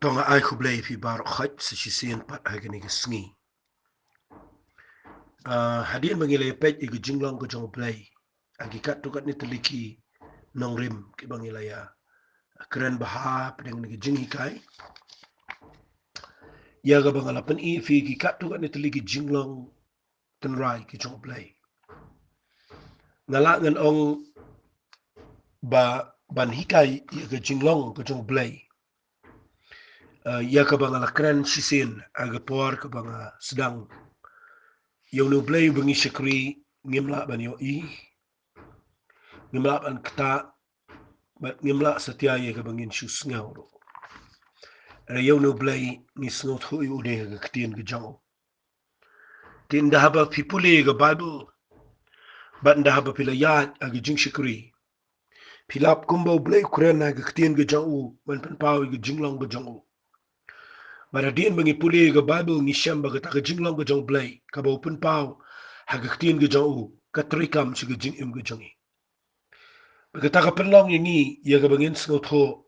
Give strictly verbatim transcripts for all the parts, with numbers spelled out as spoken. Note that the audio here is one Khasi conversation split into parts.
Nga ai khublei ïa phi baroh khoit sa shisien pat ha kane ka sngi. Ah, hadien ba ngi la peit ïa ka jinglong ka jong U Blei ha ki katto katne tylli ki nongrim kiba ngi la ïa kren bha hapdeng kane ka jinghikai, ïa kaba nga la pyni ïa phi ki katto katne tylli ki jinglong tynrai ki jong U Blei. Nga lah ngan ong ba ban hikai ïa ka jinglong ka jong U Blei, eh, ïa kaba nga la kren shisien ha ka por kaba nga sdang. Ïa une U Blei uba ngi shakri ngim lah ban ïohi, ngim lah ban ktah, bad ngim lah satia ïa kaba ngin shu sngew ruh. Hynrei ïa une U Blei ngi sngewthuh ïa u dei ha ka ktien ka jong u. Te ynda haba phi pule ïa ka Baibl bad ynda haba phi la ïaid ha ka jingshakri, phi lap kumba U Blei u kren ha ka ktien ka jong u ban pynpaw ïa ka jinglong ka jong u. Bad hadien ba ngi pule ïa ka Baibl ngi shem ba kata ka jinglong ka jong U Blei kaba u pynpaw ha ka ktien ka jong u ka treikam sha ka jingim ka jong ngi. Bad kata ka pynlong ïa ngi ïa kaba ngin sngewthuh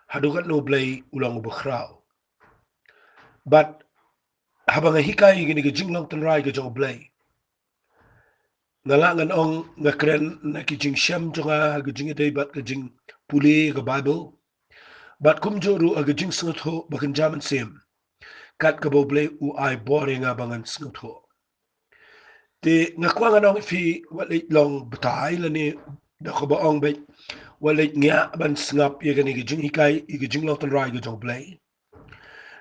haduh katno U Blei u long uba khraw. Bad haba nga hikai ïa kane ka jinglong tynrai ka jong U Blei, nga lah ngan ong nga kren na ki jingshem jong nga ha ka jingïadei bad ka jingpule ka Baibl, bad kumjuh ruh ha ka jingsngewthuh ba kynja mynsiem kat kaba U Blei u ai bor ïa nga ba ngan sngewthuh. Te nga kwah ngan ong ïa phi, wat leit long batai lane da kaba ong beit, wat leit ngiah ban sngap ïa kane ka jinghikai ïa ka jinglong tynrai ka jong U Blei.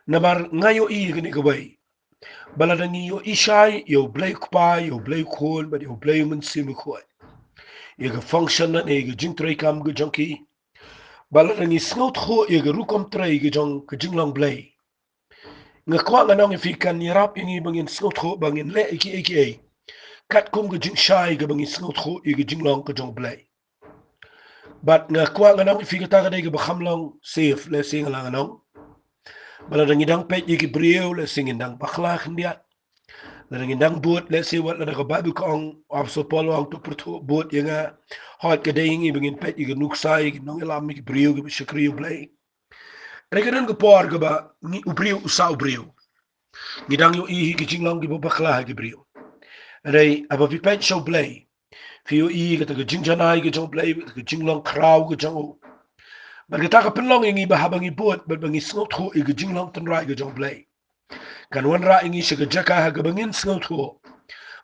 Namar nga ïohi ïa kane kawei, ba lada ngi ïohi shai ïa U Blei u Kpa, ïa U Blei u Khun bad ïa U Blei u Mynsiem Bakhuid, ïa ka function lane ïa ka jingtreikam ka jong ki, ba lada ngi sngewthuh ïa ka rukom trei ka jong ka jinglong Blei, nga kwah ngan ong ïa phi kan ïarap ïa ngi ba ngin sngewthuh ba ngin leh ïa kiei kiei katkum ka jingshai kaba ngi sngewthuh ïa ka jinglong ka jong U Blei. Bad nga kwah ngan ong ïa phi kata ka dei kaba kham long safe, lehse nga lah ngan ong ba lada ngi dang peit ïa ki briew lehse ngin dang bakla khyndiat. Lada ngin dang bud lehse, wat lada ka Baibl ka ong, u Apostol Paul u ong to pyrthuh bud ïa nga. Hooid ka dei ïa ngi ba ngin peit ïa ka nuksa ïa ki nongïalam ïa ki briew kiba shakri ïa U Blei. Hynrei ka don ka por kaba ngi, u briew u sah u briew. Ngi dang ïohi hi ki jinglong kiba bakla ha ki briew. Hynrei haba phi peit sha U Blei, phi ïohi kata ka jingjanai ka jong U Blei, kata ka jinglong khraw ka jong u. Bad kata ka pynlong ïa ngi ba haba ngi bud bad ba ngi sngewthuh ïa ka jinglong tynrai ka jong U Blei, kan wanrah ïa ngi sha ka jaka ha kaba ngin sngewthuh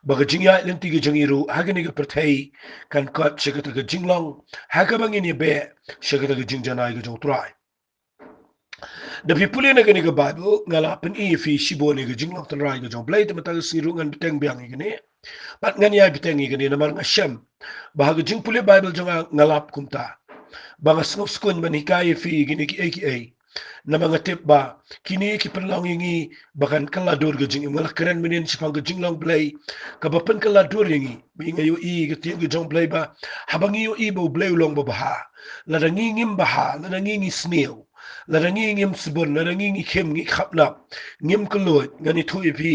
ba ka jingïaid lynti ka jong ngi ruh ha kane ka pyrthei kan kot sha kata ka jinglong ha kaba ngin ïabeh sha kata ka jingjanai ka jong U Trai. Da phi pule na kane ka Baibl, nga la pyni ïa phi shibun ïa ka jinglong tynrai ka jong U Blei, te mynta ka sngi ruh ngan bteng biang ïa kane. Bad ngan ïai bteng ïa kane namar nga shem ba ha ka jingpule Baibl jong nga, nga lap kumta ba nga sngew skuiñ ban hikai ïa phi ïa kine kiei kiei. Namar nga tip ba kine ki pynlong ïa ngi ba kan kylla dur ka jingim. Nga la kren mynnin shaphang ka jinglong Blei kaba pynkylla dur ïa ngi. Ba nga ïohi ka ktien ka jong U Blei ba haba ngi ïohi ba U Blei u long ba bha, lada ngi ngim bha, lada ngi ngi sniew, lada ngi ngim sbun, lada ngi ngi khim, ngi khapnap, ngim kylluid, ngan ïathuh ïa phi,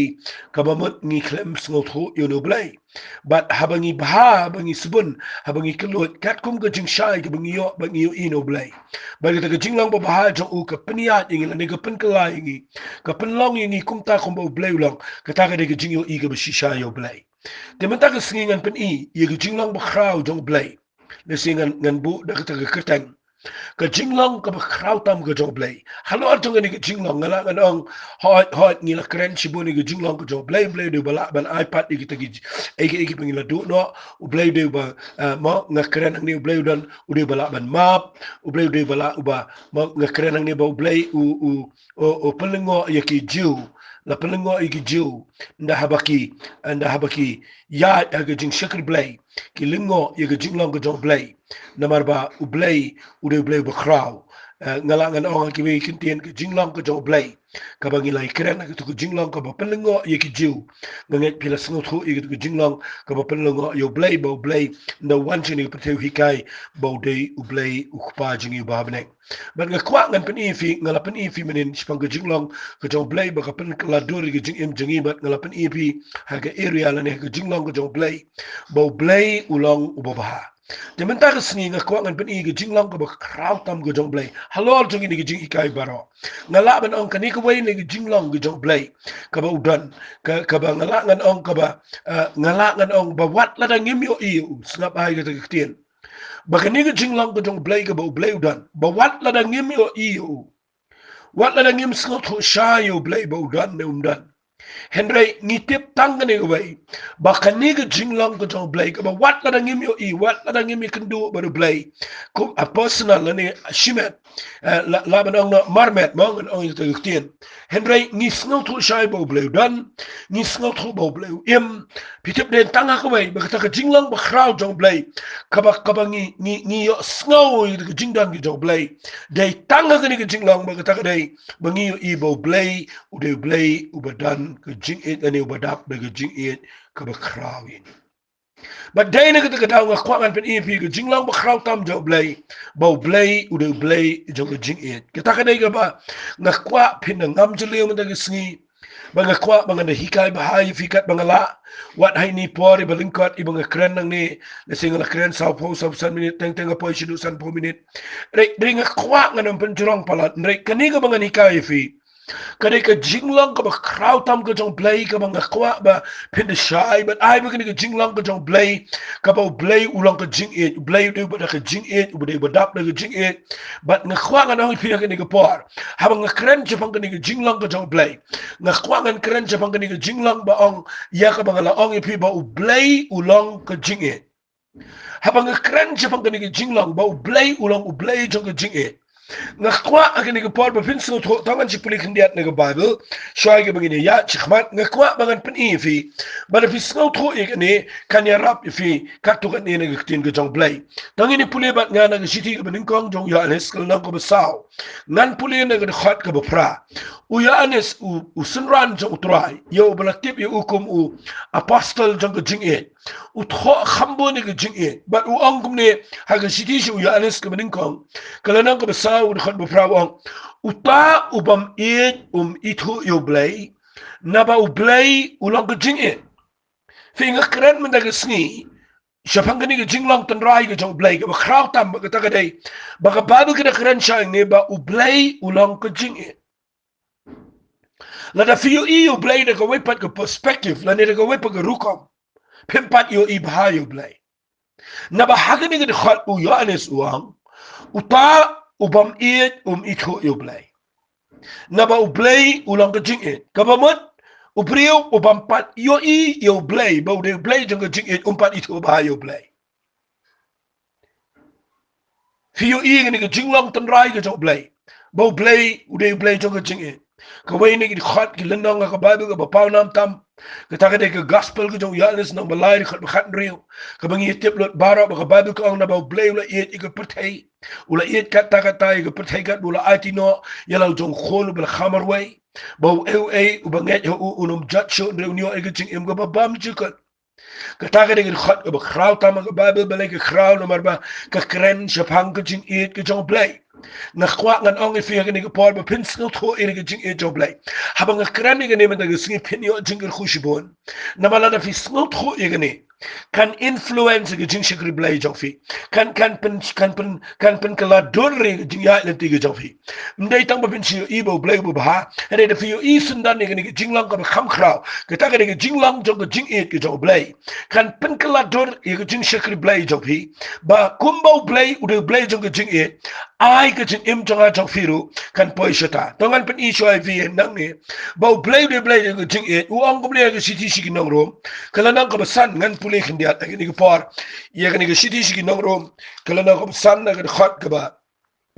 kaba mut ngi khlem sngewthuh ïa une U Blei. Bad haba ngi bha, haba ngi sbun, haba ngi kylluid katkum ka jingshai kaba ngi ïoh, ba ngi ïohi na U Blei, bad kata ka jinglong ba bha jong u ka pynïaid ïa ngi lane ka pynkylla ïa ngi, ka pynlong ïa ngi kumta kumba U Blei u long. Kata ka dei ka jingïohi kaba shisha ïa U Blei. Te mynta ka sngi ngan pyni ïa ka jinglong bakhraw jong U Blei. Lehse ngan, ngan buh da kata ka kyrteng, ka jinglong kaba khraw tam ka jong U Blei. Halor jong kane ka jinglong nga lah ngan ong, hooid, hooid, ngi la kren shibun ïa ka jinglong ka jong U Blei. U Blei u dei uba lah ban ai pat ïa kita ki, ïa ki, ïa ki ba ngi la duh noh. U Blei u dei uba, eh, mo, nga kren hangne U Blei u don, u dei uba lah ban map. U Blei u dei uba lah uba, mo, nga kren hangne ba U Blei u, u, u, u pynlyngngoh ïa ki Jiw. La pynlyngngoh ïa ki Jiw ynda haba ki, ynda haba ki ïaid ha ka jingshakri Blei, ki lyngngoh ïa ka jinglong ka jong U Blei. Namar ba U Blei u dei U Blei bakhraw. Eh, nga lah ngan ong ha kiwei ki ktien ka jinglong ka jong U Blei kaba ngi la ïakren ha katu ka jinglong kaba pynlyngngoh ïa ki Jiw. Nga ngeit phi la sngewthuh ïa katu ka jinglong kaba pynlyngngoh ïa U Blei, ba U Blei ynda u wan sha kane ka pyrthei u hikai ba u dei U Blei U Kpa jong ngi uba ha bneng. Bad nga kwah ngan pyni ïa phi, nga la pyni ïa phi mynnin shaphang ka jinglong ka jong U Blei ba ka pynkylla dur ïa ka jingim jong ngi, bad nga la pyni ïa phi ha ka area lane ha ka jinglong ka jong U Blei ba U Blei u long uba bha. Te mynta ka sngi nga kwah ngan pyni ka jinglong kaba khraw tam ka jong Blei halor jong kine ki jinghikai baroh. Nga lah ban ong kane kawei na ki jinglong ka jong Blei kaba u don, ka, kaba nga lah ngan ong kaba, eh, nga lah ngan ong ba wat lada ngim ïohi ïa u, sngap bha ïa kata ka ktien. Ba kane ka jinglong ka jong Blei kaba u Blei u don, ba wat lada ngim ïohi ïa u, wat lada ngim sngewthuh shai ïa u Blei ba u don ne um don, hynrei ngi tip tang kane kawei, ba kane ka jinglong ka jong Blei kaba wat lada ngim ïohi, wat lada ngim ïakynduh bad u Blei kum a personal lane shimet, eh, lah, lah ban ong marmet, mo, ngan ong ïa kata ka ktien. Hynrei ngi sngewthuh shai ba u Blei u don, ngi sngewthuh ba u Blei u im. Phi tip, dei tang ha kawei, ba kata ka jinglong ba khraw jong Blei kaba, kaba ngi, ngi, ngi ïohsngew ïa ka jingdon ka jong Blei, dei tang ha kane ka jinglong ba kata ka dei ba ngi ïohi ba u Blei u dei u Blei uba don ka jingïeit, lane uba dap da ka jingïeit kaba khraw ïa ngi. Bad dei na kata ka daw nga kwah ngan pyni ïa phi ka jinglong ba khraw tam jong u Blei, ba u Blei u dei u Blei jong ka jingïeit. Kata ka dei kaba nga kwah phin da ngam jylliew mynta ka sngi, ba nga kwah ba ngan da hikai bha ïa phi katba nga lah. Wat ha kine ki por iba lyngkot iba nga kren nangne, lehse nga la kren sawphew, sawphew san minit, teng teng nga poi shaduh sanphew minit. Hynrei, hynrei nga kwah ngan ym pynjrong palat. Hynrei kane kaba ngan hikai ïa phi, ka dei ka jinglong kaba khraw tam ka jong Blei kaba nga kwah ba phin da shai bad ai ba kane ka jinglong ka jong Blei, kaba u Blei u long ka jingïeit, u Blei u dei uba da ka jingïeit, u dei uba dap da ka jingïeit. Bad nga kwah ngan ong ïa phi ha kane ka por, haba nga kren shaphang kane ka jinglong ka jong Blei, nga kwah ngan kren shaphang kane ka jinglong ba ong, ïa kaba nga la ong ïa phi ba u Blei u long ka jingïeit. Haba nga kren shaphang kane ka jinglong ba u Blei u long u Blei jong ka jingïeit, nga kwah ha kane ka por ba phin sngewthuh, tang ngan shu pule khyndiat na ka Baibl shuwa kiba ngin ïaid shakhmat. Nga kwah ba ngan pyni ïa phi, ba lada phi sngewthuh ïa kane, kan ïarap ïa phi katto katne na ka ktien ka jong Blei. Tang ngin ïa pule bad nga na ka shithi kaba nyngkong jong u Ïoannis, ka lynnong kaba saw. Ngan pule na ka dkhot kaba phra. U Ïoannis, u, u synran jong u Trai, ïa uba la tip ïa u kum u apostol jong ka jingïeit, u thoh kham bun ïa ka jingïeit. Bad u ong kumne ha ka shithi sha u Ïoannis kaba nyngkong, ka lynnong kaba saw, ka dkhot ba phra, u ong: Uta u bym ïeit um ithuh ïa u Blei, naba u Blei u long ka jingïeit. Phi, nga kren mynta ka sngi shaphang kane ka jinglong tynrai ka jong u Blei kaba khraw tam, ba kata ka dei ba ka Baibl ka da kren shai hangne ba u Blei u long ka jingïeit. Lada phi ïohi ïa u Blei da kawei pat ka perspective lane da kawei pat ka rukom, phim pat ïohi bha ïa u Blei. Naba ha kane ka dkhot u Ïoannis u ong, uta u bym ïeit um ithuh ïa u Blei, naba u Blei u long ka jingïeit. Kaba mut, u briew u bym pat ïohi ïa u Blei, ba u dei u Blei jong ka jingïeit, um pat ithuh bha ïa u Blei. Phi ïohi kane ka jinglong tynrai ka jong u Blei, ba u Blei u dei u Blei jong ka jingïeit. Kawei na ki dkhot, ki lynnong ha ka Baibl kaba paw nam tam, kata ka dei ka Gospel ka jong u Ïoannis, lynnong ba lai, dkhot ba khathynriew, kaba ngi tip lut baroh, ba ka Baibl ka ong, naba u Blei u la ïeit ïa ka pyrthei, u la ïeit katta katta ïa ka pyrthei, katba u la aiti noh ïa la u jong u Khun uba la kha marwei, ba uei uei uba ngeit ha u un ym jot shuh, hynrei un ïoh ïa ka jingim kaba bymjukut. Kata ka dei ka dkhot kaba khraw tam ha ka Baibl, balei ka khraw? Namar ba ka kren shaphang ka jingïeit ka jong u Blei. Nga kwah ngan ong ïa phi ha kane ka por ba phin sngewthuh ïa ka jingïeit jong u Blei. Haba nga kren ïa kane mynta ka sngi, phin ïoh jingkyrkhu shibun. Namar lada phi sngewthuh ïa kane, kan influence ïa ka jingshakri Blei jong phi. Kan, kan pyn, kan pyn, kan pynkylla dur ïa ka jingïaid lynti ka jong phi. Ym dei tang ba phin shu ïohi ba u Blei u babha, hynrei da phi ïohi syndon ïa kane ka jinglong kaba kham khraw, kata ka dei ka jinglong jong ka jingïeit ka jong u Blei, kan pynkylla dur ïa ka jingshakri Blei jong phi. Ba kumba u Blei u dei u Blei jong ka jingïeit, ai ka jingim jong nga jong phi ruh kan poi shata. To ngan pyni shuwa ïa phi nangne, ba u Blei u dei u Blei jong ka jingïeit. U ong kumne ha ka shithi sha ki nong Rom, ka lynnong kaba san, ngan pule khyndiat ha kane ka por ïa kane ka shithi sha ki nong Rom, ka lynnong kaba san, na ka dkhot kaba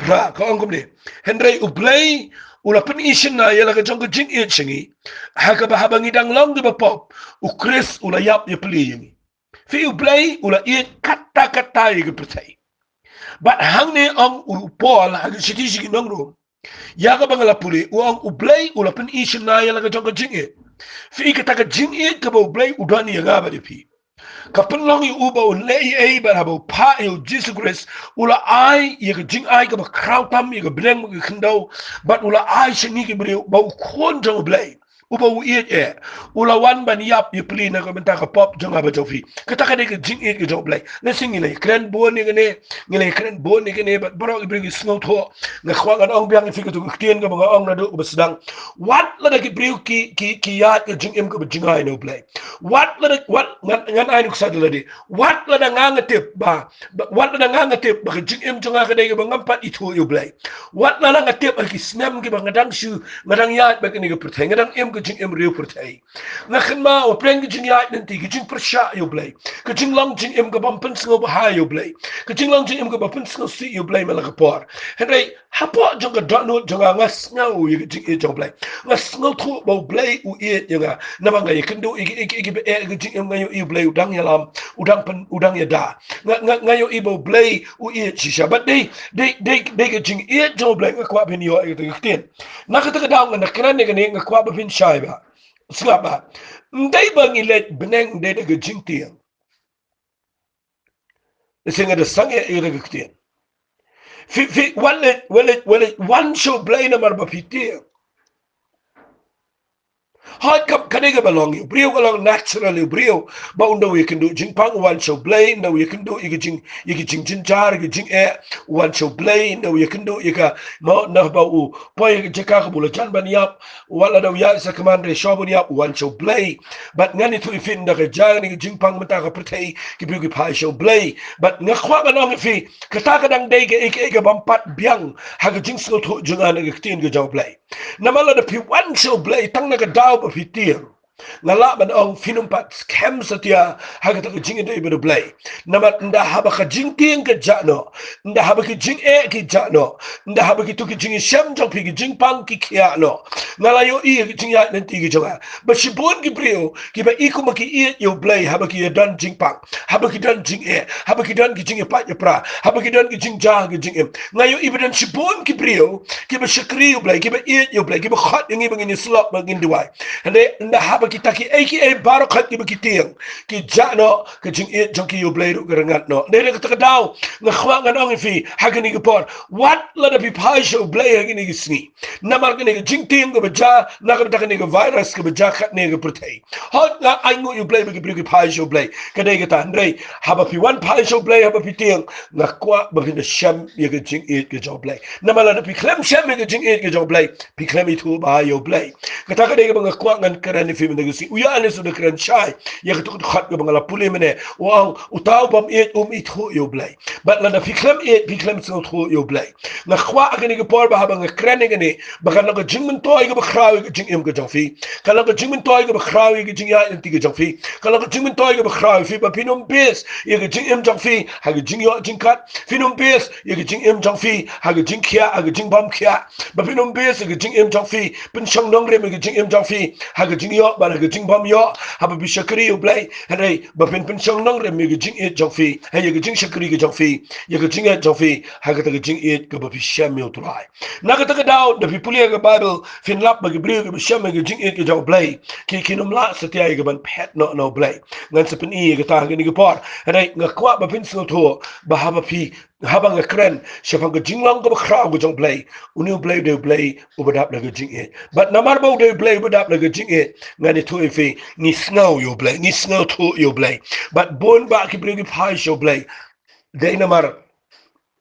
phra, ka ong kumne: Hynrei u Blei u la pyni shynna ïa la ka jong ka jingïeit sha ngi, ha kaba haba ngi dang long kiba pop, u Khrist u la ïap ïapli ïa ngi. Phi, u Blei u la ïeit katta katta ïa ka pyrthei. Bad hangne ong u Paul ha ka shithi sha ki nong Rom, ïa kaba nga la pule, u ong u Blei u la pyni shynna ïa la ka jong ka jingïeit. Phi, kata ka jingïeit kaba u Blei u don ïa nga bad ïa phi, ka pynlong ïa u ba un leh ei ei, bad haba u phah ïa u Jisu Khrist, u la ai ïa ka jingai kaba khraw tam ïa ka bneng bad ka khyndew, bad u la ai sha ngi ki briew ba u Khun jong u Blei uba u ïeit eh, u la wan ban ïap ïapli na ka bynta ka pop jong nga bad jong phi. Kata ka dei ka jingïeit ka jong U Blei. Lehse ngi la ïakren bun ïa kane, ngi la ïakren bun ïa kane, bad baroh ki briew ki sngewthuh. Nga kwah ngan ong biang ïa phi katto ka ktien kaba nga ong naduh kaba sdang. Wat lada ki briew ki, ki, ki ïaid ka jingim kaba jngai na U Blei. Wat lada, wat, ngan, ngan ai nuksa da lade. Wat lada nga nga tip ba, ba, wat lada nga nga tip ba ka jingim jong nga ka dei kaba ngam pat ithuh ïa U Blei. Wat lada nga tip ha ki snem kiba nga dang shu, nga dang ïaid bad kane ka pyrthei, nga dang im ka jingim riewpyrthei. Nga kynmaw, pyrshah ka jingïaid lynti, ka jingpyrshah ïa U Blei. Ka jinglong jingim kaba ym pynsngewbha ïa U Blei. Ka jinglong jingim kaba pynsngewsih ïa U Blei man la ka por. Hynrei, hapoh jong ka dohnud jong nga, nga sngew ïa ka jingïeit jong U Blei. Nga sngewthuh ba U Blei u ïeit ïa nga. Namar nga ïakynduh ïa ki, ïa ki, ïa kiba eh ïa ka jingim, nga ïohi U Blei u dang ïalam, u dang pyn, u dang ïada. Nga, nga, nga ïohi ba U Blei u ïeit shisha. Bad dei, dei, dei, dei ka jingïeit jong U Blei nga kwah phin ïoh ïa kata ka ktien. Na kata ka daw ngan da kren ïa kane, nga kwah ba phin shai ba. Sngap ba. Ym dei ba ngi leit bneng dei da ka jingtieng. Lehse nga da sangeh ïa kata ka ktien. Phi, phi, wat leit, wat leit, wat leit, wan sha U Blei namar ba phi tieng. Hooid, ka, ka dei kaba long ïa u briew, ka long natural ïa u briew. Ba un da u ïakynduh jingpang, u wan sha U Blei, un da u ïakynduh ïa ka jing, ïa ka jingjynjar, ïa ka jingeh, u wan sha U Blei, un da u ïakynduh ïa ka, mo, naba u poi ha ka jaka kaba u la jan ban ïap, wat la da u ïaid sa kmen re shuwa ban ïap, u wan sha U Blei. Bad ngan ïathuh ïa phi, ynda ka jia kane ka jingpang mynta ha ka pyrthei, ki briew ki phai sha U Blei. Bad nga kwah ban ong ïa phi, kata ka dang dei kaei kaei kaba ym pat biang ha ka jingsngewthuh jong nga na ka ktien ka jong U Blei. Namar lada phi wan sha U Blei tang na ka daw ba phi tieng, nga lah ban ong phin ym pat skhem satia ha kata ka jingïadei bad U Blei. Namar ynda haba ka jingtieng ka jah noh, ynda haba ki jingeh ki jah noh, ynda haba kito ki jingïashem jong phi, ki jingpang ki khiah noh, nga la ïohi ha ka jingïaid lynti ka jong nga ba shibun ki briew kiba i kumba ki ïeit ïa U Blei haba ki ïadon jingpang, haba ki don jingeh, haba ki don ki jingïapait ïapra, haba ki don ki jingjia ha ka jingim. Nga ïohi ba don shibun ki briew kiba shakri ïa U Blei, kiba ïeit ïa U Blei, kiba khot ïa ngi ba ngin ïasyllok, ba ngin duwai. Hynrei ynda haba kita kiei kiei baroh khoit kiba ki tieng ki jah noh, ka jingïeit jong ki ïa U Blei ruh ka rngat noh. Hynrei na kata ka daw nga kwah ngan ong ïa phi ha kane ka por, wat lada phi phai sha U Blei ha kine ki sngi, namar kane ka jingtieng kaba jia na ka bynta kane ka virus kaba jia katne ka pyrthei. Hooid, nga ainguh ïa U Blei ba ki briew ki phai sha U Blei, ka dei kata. Hynrei haba phi wan phai sha U Blei haba phi tieng, nga kwah ba phin da shem ïa ka jingïeit ka jong U Blei. Namar lada phi khlem shem ïa ka jingïeit ka jong U Blei, phi khlem ithuh bha ïa U Blei. Kata ka dei kaba nga kwah ngan kren ïa phi mynta ka sngi. U Ïoannis u da kren shai ïa kato ka dkhot kaba nga la pule mynne, u ong, uta u bym ïeit um ithuh ïa U Blei. Bad lada phi khlem ïeit, phi khlem sngewthuh ïa U Blei. Nga kwah ha kane ka por ba haba nga kren ïa kane, ba kan long ka jingmyntoi kaba khraw ïa ka jingim ka jong phi. Kan long ka jingmyntoi kaba khraw ïa ka jingïaid lynti ka jong phi. Kan long ka jingmyntoi kaba khraw ïa phi ba phin ym base ïa ka jingim jong phi ha ka jingïoh jingkat. Phin ym base ïa ka jingim jong phi ha ka jingkhiah, ha ka jingbymkhiah. Ba phin ym base ïa ka jingim jong phi, pynshong nongrim ïa ka jingim jong phi ha ka jingïoh bad ha ka jingbymïoh haba phi shakri ïa U Blei. Hynrei ba phin pynshong nongrim ïa ka jingïeit jong phi, ha, ïa ka jingshakri ka jong phi, ïa ka jingïeit jong phi ha kata ka jingïeit kaba phi shem ïa U Trai. Na kata ka daw, da phi pule ha ka Baibl, phin lap ba ki briew kiba shem ïa ka jingïeit ka jong U Blei, ki, kin ym lah satia ïa ka ban phet noh na U Blei. Ngan sa pyni ïa kata ha kane ka por. Hynrei nga kwah ba phin sngewthuh ba haba phi, haba nga kren shaphang ka jinglong kaba khraw ka jong U Blei, une U Blei u dei U Blei uba dap na ka jingïeit. Bad namar ba u dei U Blei uba dap na ka jingïeit, ngan ïathuh ïa phi, ngi sngew ïa U Blei, ngi sngewthuh ïa U Blei. Bad bun bah ki briew ki phai sha U Blei dei namar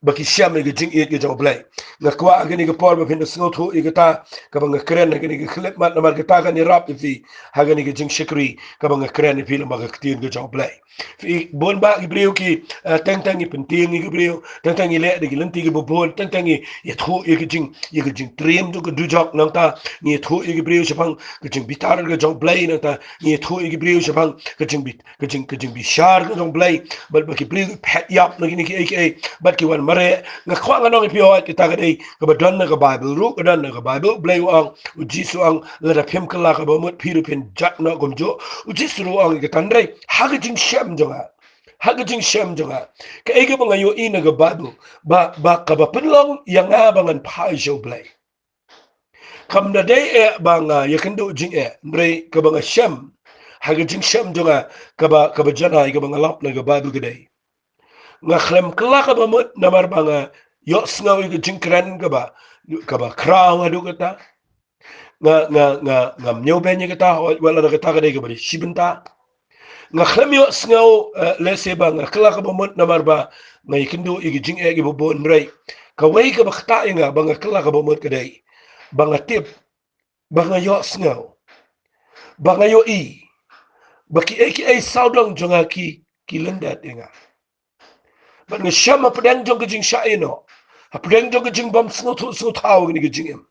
ba ki shem ïa ka jingïeit ka jong U Blei. Nga kwah ha kane ka por ba phin da sngewthuh ïa kata kaba nga kren ha kane ka khyllipmat, namar kata kan ïarap ïa phi ha kane ka jingshakri kaba nga kren ïa phi lyngba ka ktien ka jong U Blei. Phi, bun bah ki briew ki, eh, teng teng ngi pyntieng ïa ki briew, teng teng ngi leh da ki lynti kiba bun, teng teng ngi ïathuh ïa ka jing, ïa ka jingtriem jong ka dujok, nangta ngi ïathuh ïa ki briew shaphang ka jingbitar ka jong U Blei, nangta ngi ïathuh ïa ki briew shaphang ka jingbi ka jing, ka jingbishar ka jong U Blei, bad ba ki briew ki phet ïap na kine kiei kiei, bad ki wan mareh. Nga kwah ngan ong ïa phi, hooid, kata ka dei kaba don na ka Baibl ruh, ka don na ka Baibl. U Blei u ong, U Jisu u ong, lada phim kylla kaba mut phi ruh phin jot noh kumjuh. U Jisu ruh u ong ïa kata. Hynrei ha ka jingshem jong nga, ha ka jingshem jong nga, kaei kaba nga ïohi na ka Baibl, ba, ba kaba pynlong ïa nga ba ngan phai sha U Blei, kam da dei eh ba nga ïakynduh jingeh, hynrei kaba nga shem ha ka jingshem jong nga, kaba, kaba janai, kaba nga lap na ka Baibl ka dei, nga khlem kylla kaba mut namar ba nga ïohsngew ïa ka jingkren kaba, kaba khraw haduh katta. nga, nga, nga, ngam ñiew beiñ ïa kata, wat lada kata ka dei kaba dei shi bynta. Nga khlem ïohsngew, eh, lehse ba nga kylla kaba mut namar ba nga ïakynduh ïa ki jingeh kiba bun, hynrei kawei kaba ktah ïa nga ba nga kylla kaba mut ka dei ba nga tip, ba nga ïohsngew, ba nga ïohi ba kiei kiei sawdong jong nga ki, ki lyndet ïa nga. Bad nga shem hapdeng jong ka jingshah ïehnoh, hapdeng jong ka jingbym sngewthuh sngewthaw ha kane ka jingim,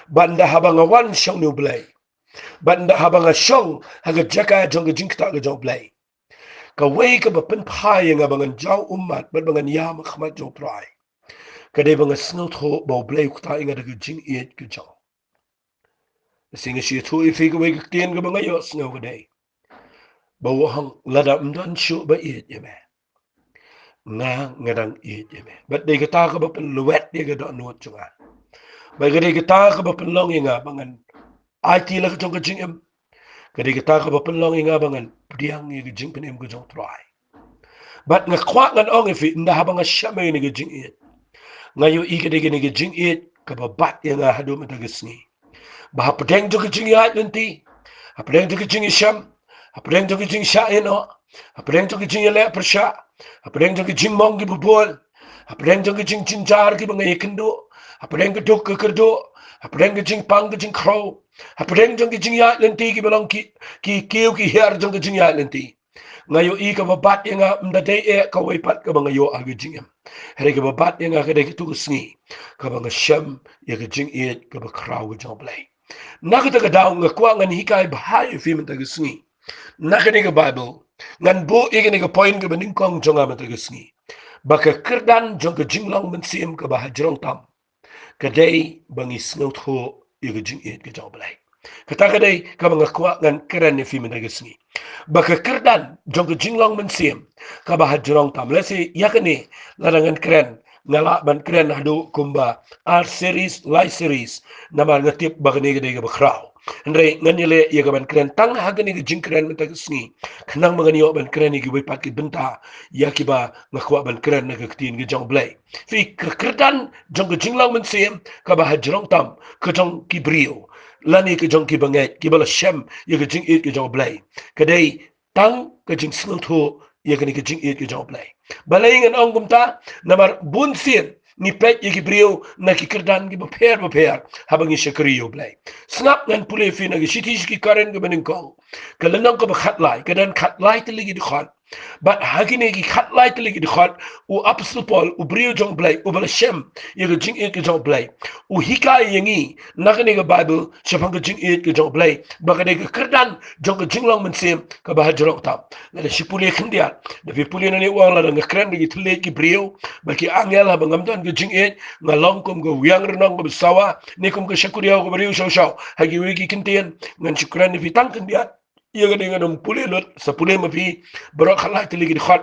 bad ynda haba nga wan sha une U Blei, bad ynda haba nga shong ha ka jaka jong ka jingktah ka jong U Blei, kawei kaba pynphai ïa nga ba ngan jaw ummat bad ba ngan ïam ha khmat jong U Trai, ka dei ba nga sngewthuh ba U Blei u ktah ïa nga da ka jingïeit ka jong. Shisha nga shu ïathuh ïa phi kawei ka ktien kaba nga ïohsngew ka dei ba u ong, lada ym don shuh ba ïeit ïa me, nga, nga dang ïeit ïa me. Bad dei kata kaba pynlwet ïa ka dohnud jong nga. Bad ka dei kata kaba pynlong ïa nga ba ngan aiti la ka jong ka jingim. Ka dei kata kaba pynlong ïa nga ba ngan pdiang ïa ka jingpynim ka jong U Trai. Bad nga kwah ngan ong ïa phi, ynda haba nga shem ïa kane ka jingïeit, nga ïohi ka dei kane ka jingïeit kaba bat ïa nga haduh mynta ka sngi. Ba hapdeng jong ka jingïaid lynti, hapdeng jong ka jingïashem, hapdeng jong ka jingshah ïehnoh, hapdeng jong ka jingïaleh pyrshah, hapdeng jong ka jingmong kiba bun, hapdeng jong ka jingjynjar kiba nga ïakynduh, hapdeng ka duk ka kyrduh, hapdeng ka jingpang ka jingkhrew, hapdeng jong ka jingïaid lynti kiba long ki, ki kiew ki hiar jong ka jingïaid lynti, nga ïohi kaba bat ïa nga ym da dei eh kawei pat kaba nga ïoh ha ka jingim, hynrei kaba bat ïa nga ka dei katto ka sngi kaba nga shem ïa ka jingïeit kaba khraw ka jong U Blei. Na kata ka daw nga kwah ngan hikai bha ïa phi mynta ka sngi na kane ka Baibl, ngan buh ïa kane ka point kaba nyngkong jong nga mynta ka sngi, ba ka kyrdan jong ka jinglong mynsiem kaba hajrong tam ka dei ba ngi sngewthuh ïa ka jingïeit ka jong U Blei. Kata ka dei kaba nga kwah ngan kren ïa phi mynta ka sngi, ba ka kyrdan jong ka jinglong mynsiem kaba hajrong tam. Lehse ïa kane lada ngan kren, nga lah ban kren haduh kumba ar series, lai series, namar nga tip ba kane ka dei kaba khraw. Hynrei ngan ïaleh ïa ka ban kren tang ha kane ka jingkren mynta ka sngi, khnang ba ngan ïoh ban kren ïa kiwei pat ki bynta ïa kiba nga kwah ban kren na ka ktien ka jong U Blei. Phi, ka kyrdan jong ka jinglong mynsiem kaba hajrong tam ka jong ki briew lane ka jong ki bangeit kiba la shem ïa ka jingïeit ka jong U Blei, ka dei tang ka jingsngewthuh ïa kane ka jingïeit ka jong U Blei. Balei ngan ong kumta? Namar bun sien ngi peit ïa ki briew na ki kyrdan kiba pher ba pher haba ngi shakri ïa U Blei. Sngap, ngan pule ïa phi na ka shithi sha ki Korinth kaba nyngkong, ka lynnong kaba khatlai, ka dang khatlai tylli ki dkhot. Bad ha kine ki khatlai tylli ki dkhot, u Apostol Paul, u briew jong U Blei, uba la shem ïa ka jingïeit ka jong U Blei, u hikai ïa ngi na kane ka Baibl shaphang ka jingïeit ka jong U Blei, ba ka dei ka kyrdan jong ka jinglong mynsiem kaba hajrong tam. Lada shu pule khyndiat, da phi pule nangne u ong, lada nga kren da ki thylliej ki briew bad ki angel haba ngam don ka jingïeit, nga long kum ka wiang rnong kaba sawa ne kum ka shakuriaw kaba riewshaw shaw. Ha kiwei ki kyntien ngan shu kren ïa phi tang khyndiat, ïa kane ngan ym pule lut, sa pule ma phi baroh khatlai tylli ki dkhot.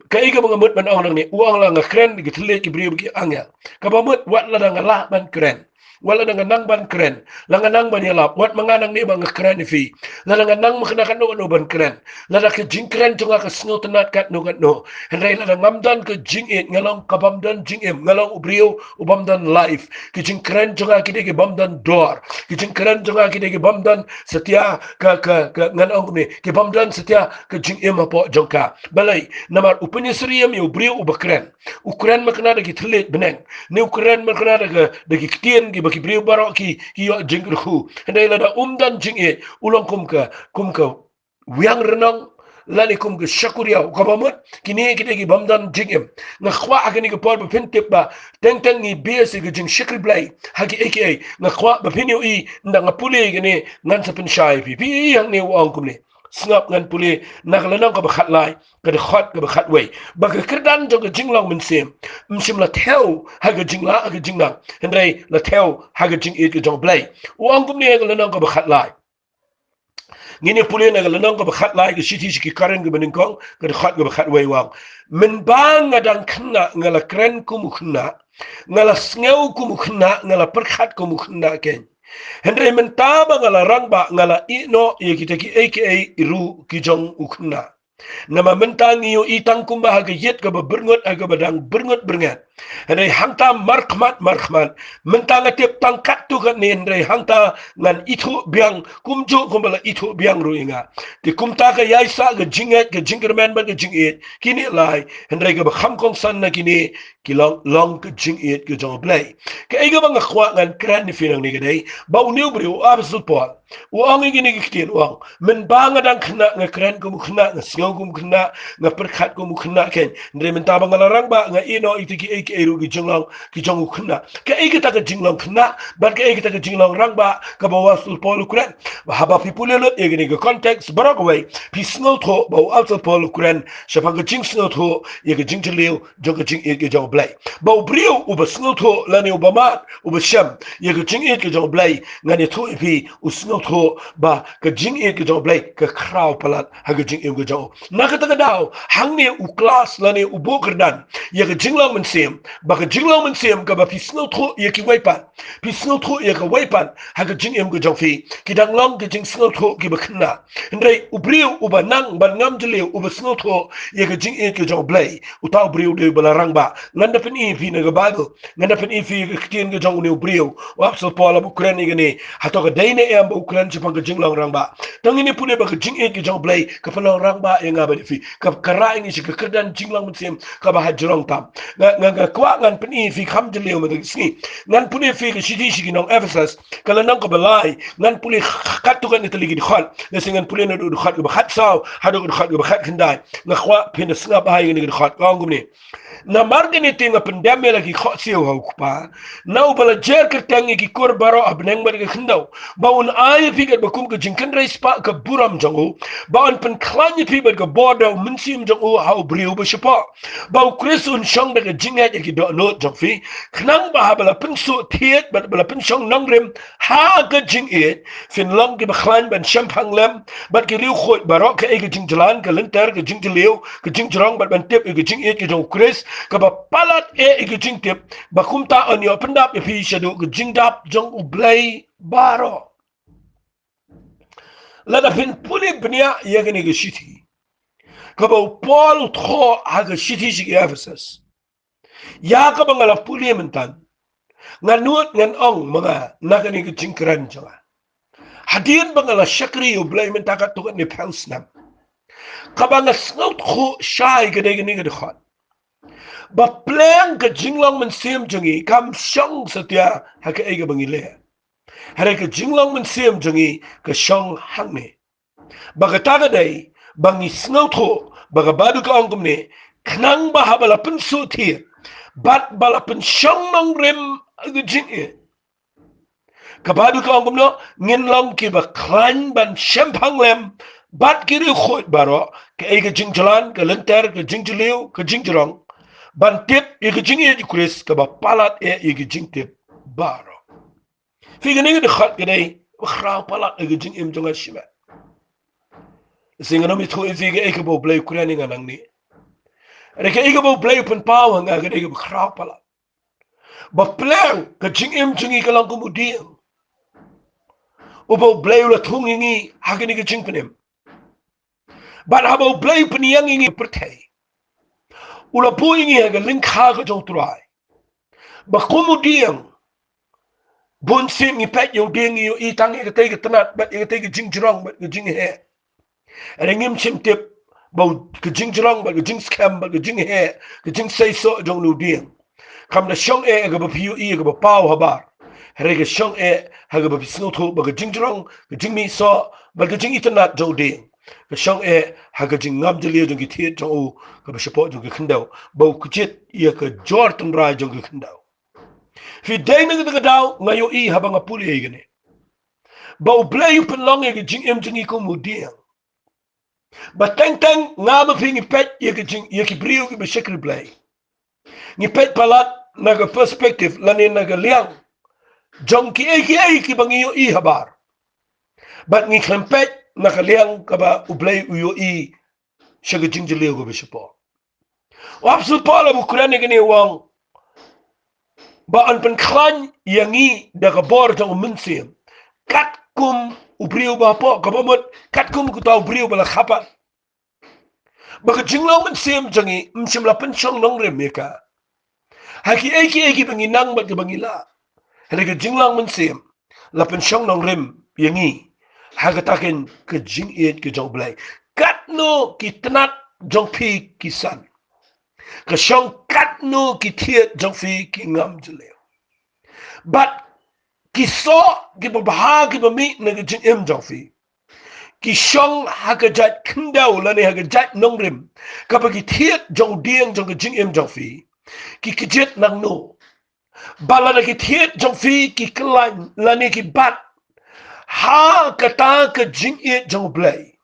Kaei kaba nga mut ban ong nangne? U ong, lada nga kren da ki thylliej ki briew bad ki angel, kaba mut wat lada nga lah ban kren, wat lada nga nang ban kren, lada nga nang ban ïalap, wat ma nga nangne ba nga kren ïa phi, lada nga nang ma kane kano kano ban kren, lada ka jingkren jong nga ka sngewtynnat katno katno, hynrei lada ngam don ka jingïeit, nga long ka bym don jingim, nga long u briew u bym don life. Ki jingkren jong nga ki dei ki bym don dor. Ki jingkren jong nga ki dei ki bym don satia ka, ka, ka, ngan ong kumne, ki bym don satia ka jingim hapoh jong ka. Balei? Namar u pynïasyriem ïa u briew uba kren, u kren ma kane da ki thylliej bneng, ne u kren ma kane da ka, da ki ktien kiba ki briew baroh ki, ki ïoh jingkyrkhu. Hynrei lada um don jingïeit, u long kum ka, kum ka wiang rnong lane kum ka shakuriaw kaba mut. Kine ki dei ki bym don jingim. Nga kwah ha kane ka por ba phin tip ba teng teng ngi base ïa ka jingshakri Blei ha kiei kiei. Nga kwah ba phin ïohi, ynda nga pule ïa kane ngan sa pynshai ïa phi. Phi ïohi hangne u ong kumne. Sngap, ngan pule na ka lynnong kaba khatlai, ka dkhot kaba khatwei, ba ka kyrdan jong ka jinglong mynsiem ym shym la thew ha ka jinglah ha ka jingnang, hynrei la thew ha ka jingïeit ka jong U Blei. U ong kumne ha ka lynnong kaba khatlai. Ngin ïa pule na ka lynnong kaba khatlai ka shithi sha ki Korinth kaba nyngkong, ka dkhot kaba khatwei, u ong: Mynba nga dang khynnah nga la kren kum u khynnah, nga la sngew kum u khynnah, nga la pyrkhat kum u khynnah keiñ. Hynrei mynta ba nga la rangbah, nga la ïehnoh ïa kita kiei kiei ruh ki jong u khynnah. Namar mynta ngi ïohi tang kumba ha ka ïit kaba byrngut, ha kaba dang byrngut byrnget. Hynrei hangta markhmat markhmat mynta nga tip tang katto katne, hynrei hangta ngan ithuh biang kumjuh kumba la ithuh biang ruh ïa nga. Te kumta ka ïai sah ka jingngeit, ka jingkyrmen bad ka jingïeit, kine lai, hynrei kaba kham kongsan na kine ki long, long ka jingïeit ka jong U Blei. Kaei kaba nga kwah ngan kren ïa phi nangne ka dei ba une u briew, u Apostol Paul, u ong ïa kine ki ktien, u ong, mynba nga dang khynnah nga kren kum u khynnah, nga sngew kum u khynnah, nga pyrkhat kum u khynnah kein. Hynrei mynta ba nga la rangbah nga ïeh noh ïa kiei kiei ruh ki jinglong ki jong u khynnah. Kaei kata ka jinglong khynnah bad kaei kata ka jinglong rangbah kaba u Apostol Paul u kren? Ba haba phi pule lut ïa kane ka context baroh kawei, phi sngewthuh ba u Apostol Paul u kren shaphang ka jingsngewthuh ïa ka jingjylliew jong ka jingïeit ka jong U Blei. Ba u briew uba sngewthuh lane uba mad, uba shem ïa ka jingïeit ka jong U Blei, ngan ïathuh ïa phi, u sngewthuh ba ka jingïeit ka jong U Blei ka khraw palat ha ka jingim ka jong u. Na kata ka daw hangne u klas lane u buh kyrdan ïa ka jinglong mynsiem, ba ka jinglong mynsiem kaba phi sngewthuh ïa kiwei pat, phi sngewthuh ïa kawei pat ha ka jingim ka jong phi, ki dang long ka jingsngewthuh kiba khynnah. Hynrei u briew uba nang ban ngam jylliew, uba sngewthuh ïa ka jingïeit ka jong U Blei, uta u briew u dei uba la rangbah. Ngan da pyni ïa phi na ka Baibl, ngan da pyni ïa phi ka ktien ka jong une u briew, u Apostol Paul, haba u kren ïa kane, hato ka dei ne em ba u kren shaphang ka jinglong rangbah? Tang ngin ïa pule ba ka jingïeit ka jong U Blei ka pynlong rangbah ïa nga bad ïa phi. Ka, ka rah ïa ngi sha ka kyrdan jinglong mynsiem kaba ha jrong tam. Nga, nga, nga kwah ngan pyni ïa phi kham jylliew mynta ka sngi. Ngan pule ïa phi ka shithi sha ki nong Ephesus, ka lynnong kaba lai, ngan pule katto katne tylli ki dkhot. Lehse ngan pule naduh dkhot kaba khatsaw haduh dkhot kaba khatkhyndai. Nga kwah phin da sngap bha ïa kane ka dkhot, ka ong kumne: Namar kane te nga pyndem ïa la ki khohsiew ha U Kpa, na uba la jer kyrteng ïa ki kur baroh ha bneng bad ha ka khyndew, ba un ai ïa phi katba kum ka jingkynrei spah ka burom jong u, ba un pynkhlaiñ ïa phi bad ka bor da U Mynsiem jong u ha u briew ba shapoh. Ba U Khrist un shong da ka jingngeit ha ki dohnud jong phi, khnang ba haba la pynsuh thied bad ba la pynshong nongrim ha ka jingïeit, phin long kiba khlaiñ ban shemphang lem bad ki riewkhuid baroh, kaei ka jingjlan, ka lynter, ka jingjylliew, ka jingjrong, bad ban tip ïa ka jingïeit ka jong U Khrist, kaba palat eh ïa ka jingtip, ba kumta yn ïoh pyndap ïa phi shaduh ka jingdap jong U Blei baroh. Lada phin pule bniah ïa kane ka shithi kaba u Paul u thoh ha ka shithi sha ki Ephesus, ïa kaba nga la pule mynta, nga nud ngan ong ma nga na kane ka jingkren jong nga, hadien ba nga la shakri ïa U Blei mynta katto katne phew snem, kaba nga sngewthuh shai ka dei kane ka dkhot, ba pleng ka jinglong mynsiem jong ngi kam shong satia ha kaei kaba ngi leh. Hynrei ka jinglong mynsiem jong ngi ka shong hangne. Ba kata ka dei ba ngi sngewthuh ba ka Baibl ka ong kumne, khnang ba haba la pynsuh thied bad ba la pynshong nongrim ha ka jingïeit, ka Baibl ka ong kumno? Ngin long kiba khlaiñ ban shemphang lem bad ki riewkhuid baroh, kaei ka jingjlan, ka lynter, ka jingjylliew, ka jingjrong, ban tip ïa ka jingïeit U Khrist kaba palat eh ïa ka jingtip baroh. Phi, kane ka dkhot ka dei kaba khraw palat ha ka jingim jong nga shimet. Lehse ngan ym ithuh ïa phi kaei kaba U Blei u kren ïa nga nangne. Hynrei kaei kaba U Blei u pynpaw ha nga ka dei kaba khraw palat. Ba pleng ka jingim jong ngi ka long kum u dieng uba U Blei u la thung ïa ngi ha kane ka jingpynim. Bad haba U Blei u pynïeng ïa ngi ha pyrthei, u la buh ïa ngi ha ka lyngkha ka jong U Trai. Ba kum u dieng, bun sien ngi peit ïa u dieng, ngi ïohi tang ïa katei ka tnat bad ïa katei ka jingjrong bad ka jingheh. Hynrei ngim shym tip ba u, ka jingjrong bad ka jingskhem bad ka jingheh, ka jingseisoh jong une u dieng, kam da shong eh ha kaba phi ïohi, ha kaba paw habar. Hynrei ka shong eh ha kaba phi sngewthuh ba ka jingjrong, ka jingmihsoh bad ka jingitynnat jong u dieng ka shong eh ha ka jingngam jylliew jong ki thied jong u kaba shapoh jong ka khyndew, ba u kjit ïa ka jor tynrai jong ka khyndew. Phi, dei na kata ka daw nga ïohi haba nga pule ïa kane, ba U Blei u pynlong ïa ka jingim jong ngi kum u dieng. Ba teng teng nga bad phi ngi peit ïa ka jing, ïa ki briew kiba shakri Blei, ngi peit palat na ka perspective lane na ka liang jong kiei kiei kiba ngi ïohi habar. Bad ngi khlem peit na ka liang kaba U Blei u ïohi sha ka jingjylliew kaba shapoh. U Apostol Paul haba u kren ïa kane u ong ba yn pynkhlaiñ ïa ngi da ka bor jong U Mynsiem, katkum u briew ba hapoh, kaba mut katkum uta u briew ba la kha pat. Ba ka jinglong mynsiem jong ngi ym shym la pynshong nongrim ïa ka. Ha ki ei ki ei ki ba ngi nang bad ki ba ngi lah, ha ka jinglong mynsiem, la pynshong nongrim ïa ngi ha kata ka jingïeit ka jong U Blei. Katno ki tnat jong phi ki san, ka shong katno ki thied jong phi ki ngam jylliew. Bad ki soh ki ba bha ki ba mih na ka jingim jong phi, ki shong ha ka jait khyndew lane ha ka jait nongrim, kaba ki thied jong u dieng jong ka jingim jong phi ki kjit nangno. Ba lada ki thied jong phi ki khlaiñ lane ki bat ha kata ka jingïeit jong U Blei,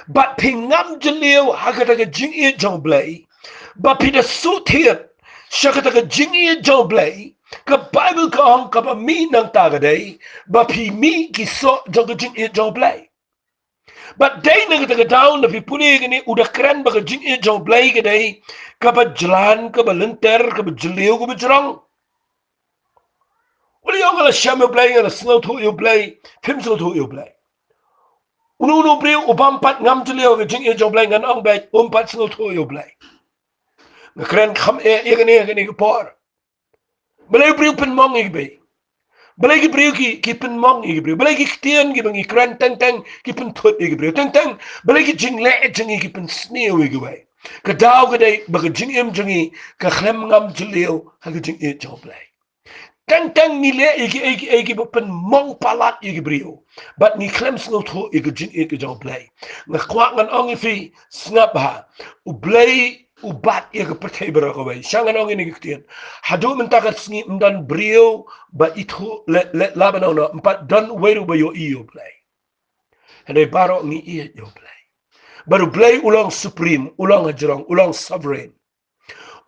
bad phi ngam jylliew ha kata ka jingïeit jong U Blei, ba phi da shu thied sha kata ka jingïeit jong U Blei, ka Baibl ka ong kaba mih nangta ka dei ba phi mih ki soh jong ka jingïeit jong U Blei. Bad dei na kata ka daw, na phi pule kane, u da kren ba ka jingïeit jong U Blei ka dei kaba jlan, kaba lynter, kaba jylliew, kaba jrong. U la ong, nga la shem ïa U Blei, nga la sngewthuh ïa U Blei. Phim sngewthuh ïa U Blei. Uno uno u briew u bym pat ngam jylliew ka jingïeit jong U Blei, ngan ong beit um pat sngewthuh ïa U Blei. Nga kren kham eh ïa kane, ïa kane ka por. Balei u briew pynmong ïa ki bei? Balei ki briew ki, ki pynmong ïa ki briew? Balei ki ktien ki ba ngi kren teng teng ki pynthut ïa ki briew? Teng teng balei ki jingleh jong ngi ki pynsniew ïa kiwei? Ka daw ka dei ba ka jingim jong ngi ka khlem ngam jylliew ha ka jingïeit jong U Blei. Teng teng ngi leh ïa ki ei ki ei ki ba pynmong palat ïa ki briew, bad ngi khlem sngewthuh ïa ka jingïeit ka jong U Blei. Nga kwah ngan ong ïa phi, sngap bha. U Blei u bat ïa ka pyrthei baroh kawei. Sha ngan ong ïa kane ka ktien, haduh mynta ka sngi ym don briew ba ithuh leh, leh laba na uno, ym pat don uwei ruh ba ïohi ïa U Blei. Hynrei baroh ngi ïeit ïa U Blei. Bad U Blei u long supreme, u long hajrong, u long sovereign.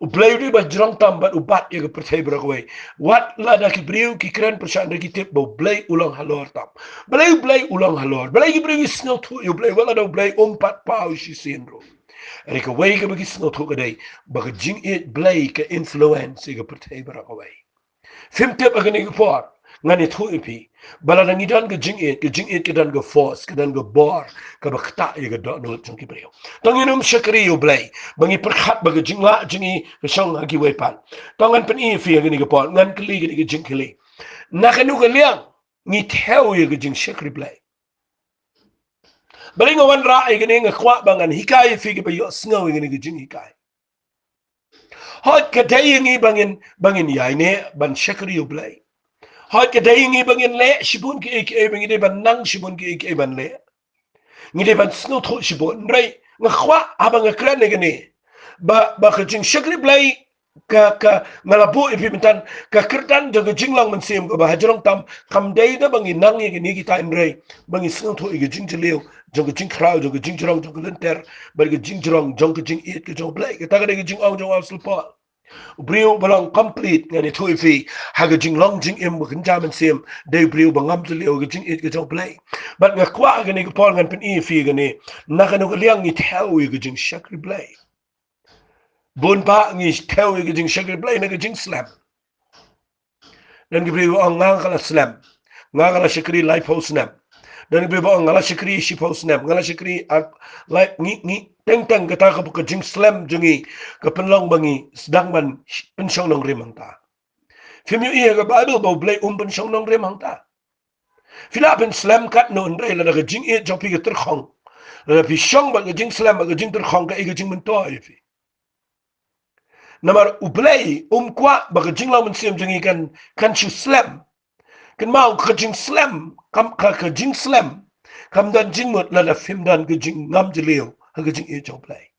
U Blei u dei ba jrong tam bad u bat ïa ka pyrthei baroh kawei. Wat lada ki briew ki kren pyrshah, hynrei ki tip ba U Blei u long halor tam. Balei U Blei u long halor? Balei ki briew ki sngewthuh ïa U Blei wat lada U Blei um pat paw shisien ruh? Hynrei kawei kaba ki sngewthuh ka dei ba ka jingïeit Blei ka influence ïa ka pyrthei baroh kawei. Phim tip, ha kane ka por ngan ïathuh ïa phi ba lada ngi don ka jingïeit, ka jingïeit ka don ka force, ka don ka bor kaba ktah ïa ka dohnud jong ki briew. To ngin ym shakri ïa U Blei ba ngi pyrkhat ba ka jinglah jong ngi ka shong ha kiwei pat. To ngan pyni ïa phi ha kane ka por, ngan kylli kane ka jingkylli. Na kano ka liang ngi thew ïa ka jingshakri Blei? Balei nga wanrah ïa kane? Nga kwah ba ngan hikai ïa phi kiba ïohsngew ïa kane ka jinghikai. Hooid, ka dei ïa ngi ba ngin, ba ngin ïaineh ban shakri ïa U Blei. Hooid, ka dei ïa ngi ba ngin leh shibun kiei kiei, ba ngi dei ban nang shibun kiei kiei ban leh. Ngi dei ban sngewthuh shibun. Hynrei nga kwah haba nga kren ïa kane ba, ba ka jingshakri Blei ka, ka, nga la buh ïa phi mynta, ka kyrdan jong ka jinglong mynsiem kaba hajrong tam kam dei da ba ngi nang ïa kine kitai, hynrei ba ngi sngewthuh ïa ka jingjylliew jong ka jingkhraw, jong ka jingjrong, jong ka lynter bad ka jingjrong jong ka jingïeit ka jong U Blei. Kata ka dei ka jingong jong u Apostol Paul. U briew ba long complete, ngan ïathuh ïa phi, ha ka jinglong jingim ba kynja mynsiem, dei u briew ba ngam jylliew ka jingïeit ka jong U Blei. Bad nga kwah ha kane ka por ngan pyni ïa phi kane, na kano ka liang ngi thew ïa ka jingshakri Blei. Bun bah ngi thew ïa ka jingshakri Blei na ka jingslem. Don ki briew ba ong nga ka la slem, nga ka la shakri laiphew snem. Don ki briew ba ong nga la shakri shiphew snem, nga la shakri ar, lai, ngi, ngi, teng teng kata ka, ka jingslem jong ngi ka pynlong ba ngi sdang ban sh-, pynshong nongrim hangta. Phim ïohi ha ka Baibl ba U Blei um pynshong nongrim hangta. Phi lah phin slem katno, hynrei lada ka jingïeit jong phi ka tyrkhong, lada phi shong bad ka jingslem bad ka jingtyrkhong, kaei ka jingmyntoi ïa phi? Namar U Blei um kwah ba ka jinglong mynsiem jong ngi kan, kan shu slem. Kynmaw, ka jingslem, kam, ka, ka jingslem kam don jingmut lada phim don ka jingngam jylliew ha ka jingïeit jong U Blei.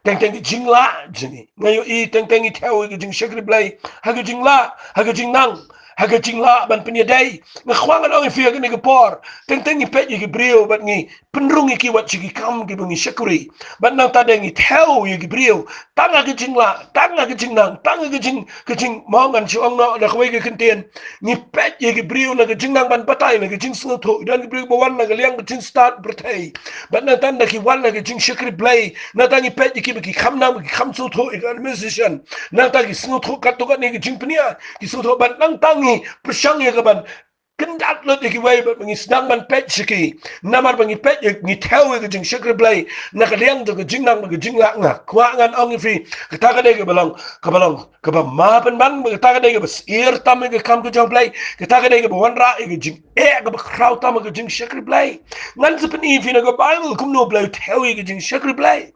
Teng teng ka jinglah jong ngi, nga ïohi teng teng ngi thew ïa ka jingshakri Blei ha ka jinglah, ha ka jingnang, ha ka jinglah ban pynïadei. Nga kwah ngan ong ïa phi ha kane ka por, teng teng ngi peit ïa ki briew bad ngi pynrung ïa ki wat sha ki kam kiba ngi shakri. Bad nangta dei ngi thew ïa ki briew tang ha ka jinglah, tang ha ka jingnang, tang ha ka jing, ka jing, mo ngan shu ong noh da kawei ka kyntien. Ngi peit ïa ki briew na ka jingnang ban batai, na ka jingsngewthuh. Don ki briew ba wan na ka liang ka jingstad pyrthei, bad nangta da ki wan na ka jingshakri Blei, nangta ngi peit ïa ki ba ki kham nang, ba ki kham sngewthuh ïa ka administration. Nangta ki sngewthuh katto katne ka jingpynïaid, ki sngewthuh, bad nangta ngi pyrshang ïa ka ban kyndat lut ïa kiwei bad ba ngi sdang ban peit sha ki. Namar ba ngi peit ïa, ngi thew ïa ka jingshakri Blei na ka liang jong ka jingnang bad ka jinglah. Nga kwah ngan ong ïa phi, kata ka dei kaba long, kaba long kaba ma pynban, bad kata ka dei kaba syier tam ïa ka kam ka jong Blei. Kata ka dei kaba wanrah ïa ka jingeh kaba khraw tam ïa ka jingshakri Blei. Ngan sa pyni ïa phi na ka Baibl kumno Blei u thew ïa ka jingshakri Blei.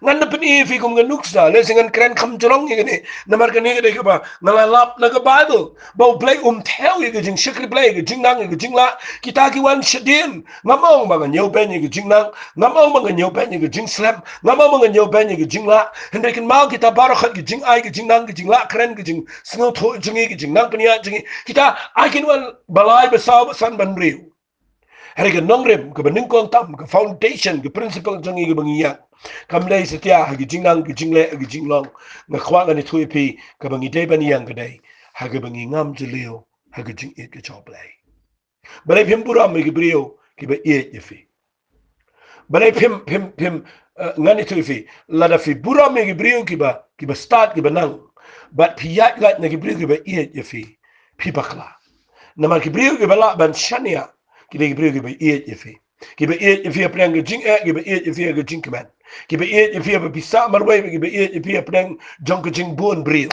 Ngan da pyni ïa phi kum ka nuksa, lehse ngan kren kham jrong ïa kane. Namar kane ka dei kaba nga la lap na ka Baibl, ba U Blei um thew ïa ka jingshakri Blei, ka jingnang, ka jinglah. Kita ki wan shadien. Ngam ong ba ngan ïoh beiñ ïa ka jingnang, ngam ong ba ngan ïoh beiñ ïa ka jingslem, ngam ong ba ngan ïoh beiñ ïa ka jinglah. Hynrei kynmaw, kita baroh khat, ka jingai, ka jingnang, ka jinglah kren, ka jingsngewthuh jong ngi, ka jingnang pynïaid jong ngi, kita ai kin wan ba lai, ba saw, ba san, ban briew. Hynrei ka nongrim kaba nyngkong tam, ka foundation, ka principle jong ngi kaba ngi ïeng, kam dei satia ha ka jingnang, ka jingleh, ka jinglong. Nga kwah ngan ïathuh ïa phi, kaba ngi dei ban ïeng ka dei ha kaba ngi ngam jylliew ha ka jingïeit ka jong U Blei. Balei phim burom ïa ki briew kiba ïeit ïa phi? Balei phim, phim, phim, eh, ngan ïathuh ïa phi, lada phi burom ïa ki briew kiba, kiba stad, kiba nang, bad phi ïaid lait na ki briew kiba ïeit ïa phi, phi bakla. Namar ki briew kiba lah ban shaniah ki dei ki briew kiba ïeit ïa phi. Kiba ïeit ïa phi hapdeng ka jingeh, kiba ïeit ïa phi ha ka jingkmen. Kiba ïeit ïa phi haba phi sah marwei, kiba ïeit ïa phi hapdeng jong ka jingbun briew.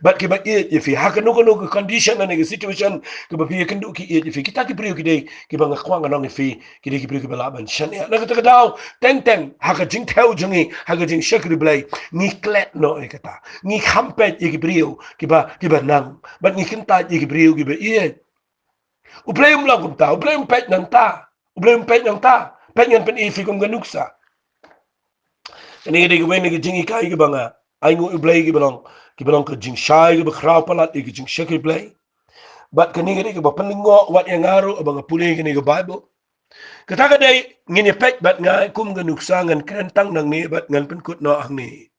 Bad kiba ïeit ïa phi ha kano kano ka condition lane ka situation kaba phi ïakynduh, ki ïeit ïa phi. Kita ki briew ki dei kiba nga kwah ngan ong ïa phi, ki dei ki briew kiba lah ban shaniah. Na kata ka daw, teng teng ha ka jingthew jong ngi ha ka jingshakri Blei, ngi klet noh ïa kata. Ngi kham peit ïa ki briew kiba, kiba nang, bad ngi kyntait ïa ki briew kiba ïeit. U Blei um long kumta, U Blei um peit nangta. U Blei um peit nangta. Peit, ngan pyni ïa phi kum ka nuksa. Kane ka dei kawei na ka jinghikai kaba nga ai nguh ïa U Blei, kaba long, kaba long ka jingshai kaba khraw palat ïa ka jingshakri Blei. Bad kane ka dei kaba pynlyngngoh wat ïa nga ruh haba nga pule kane ka Baibl. Kata ka dei, ngin ïa peit bad nga kum ka nuksa, ngan kren tang nangne bad ngan pynkut noh hangne.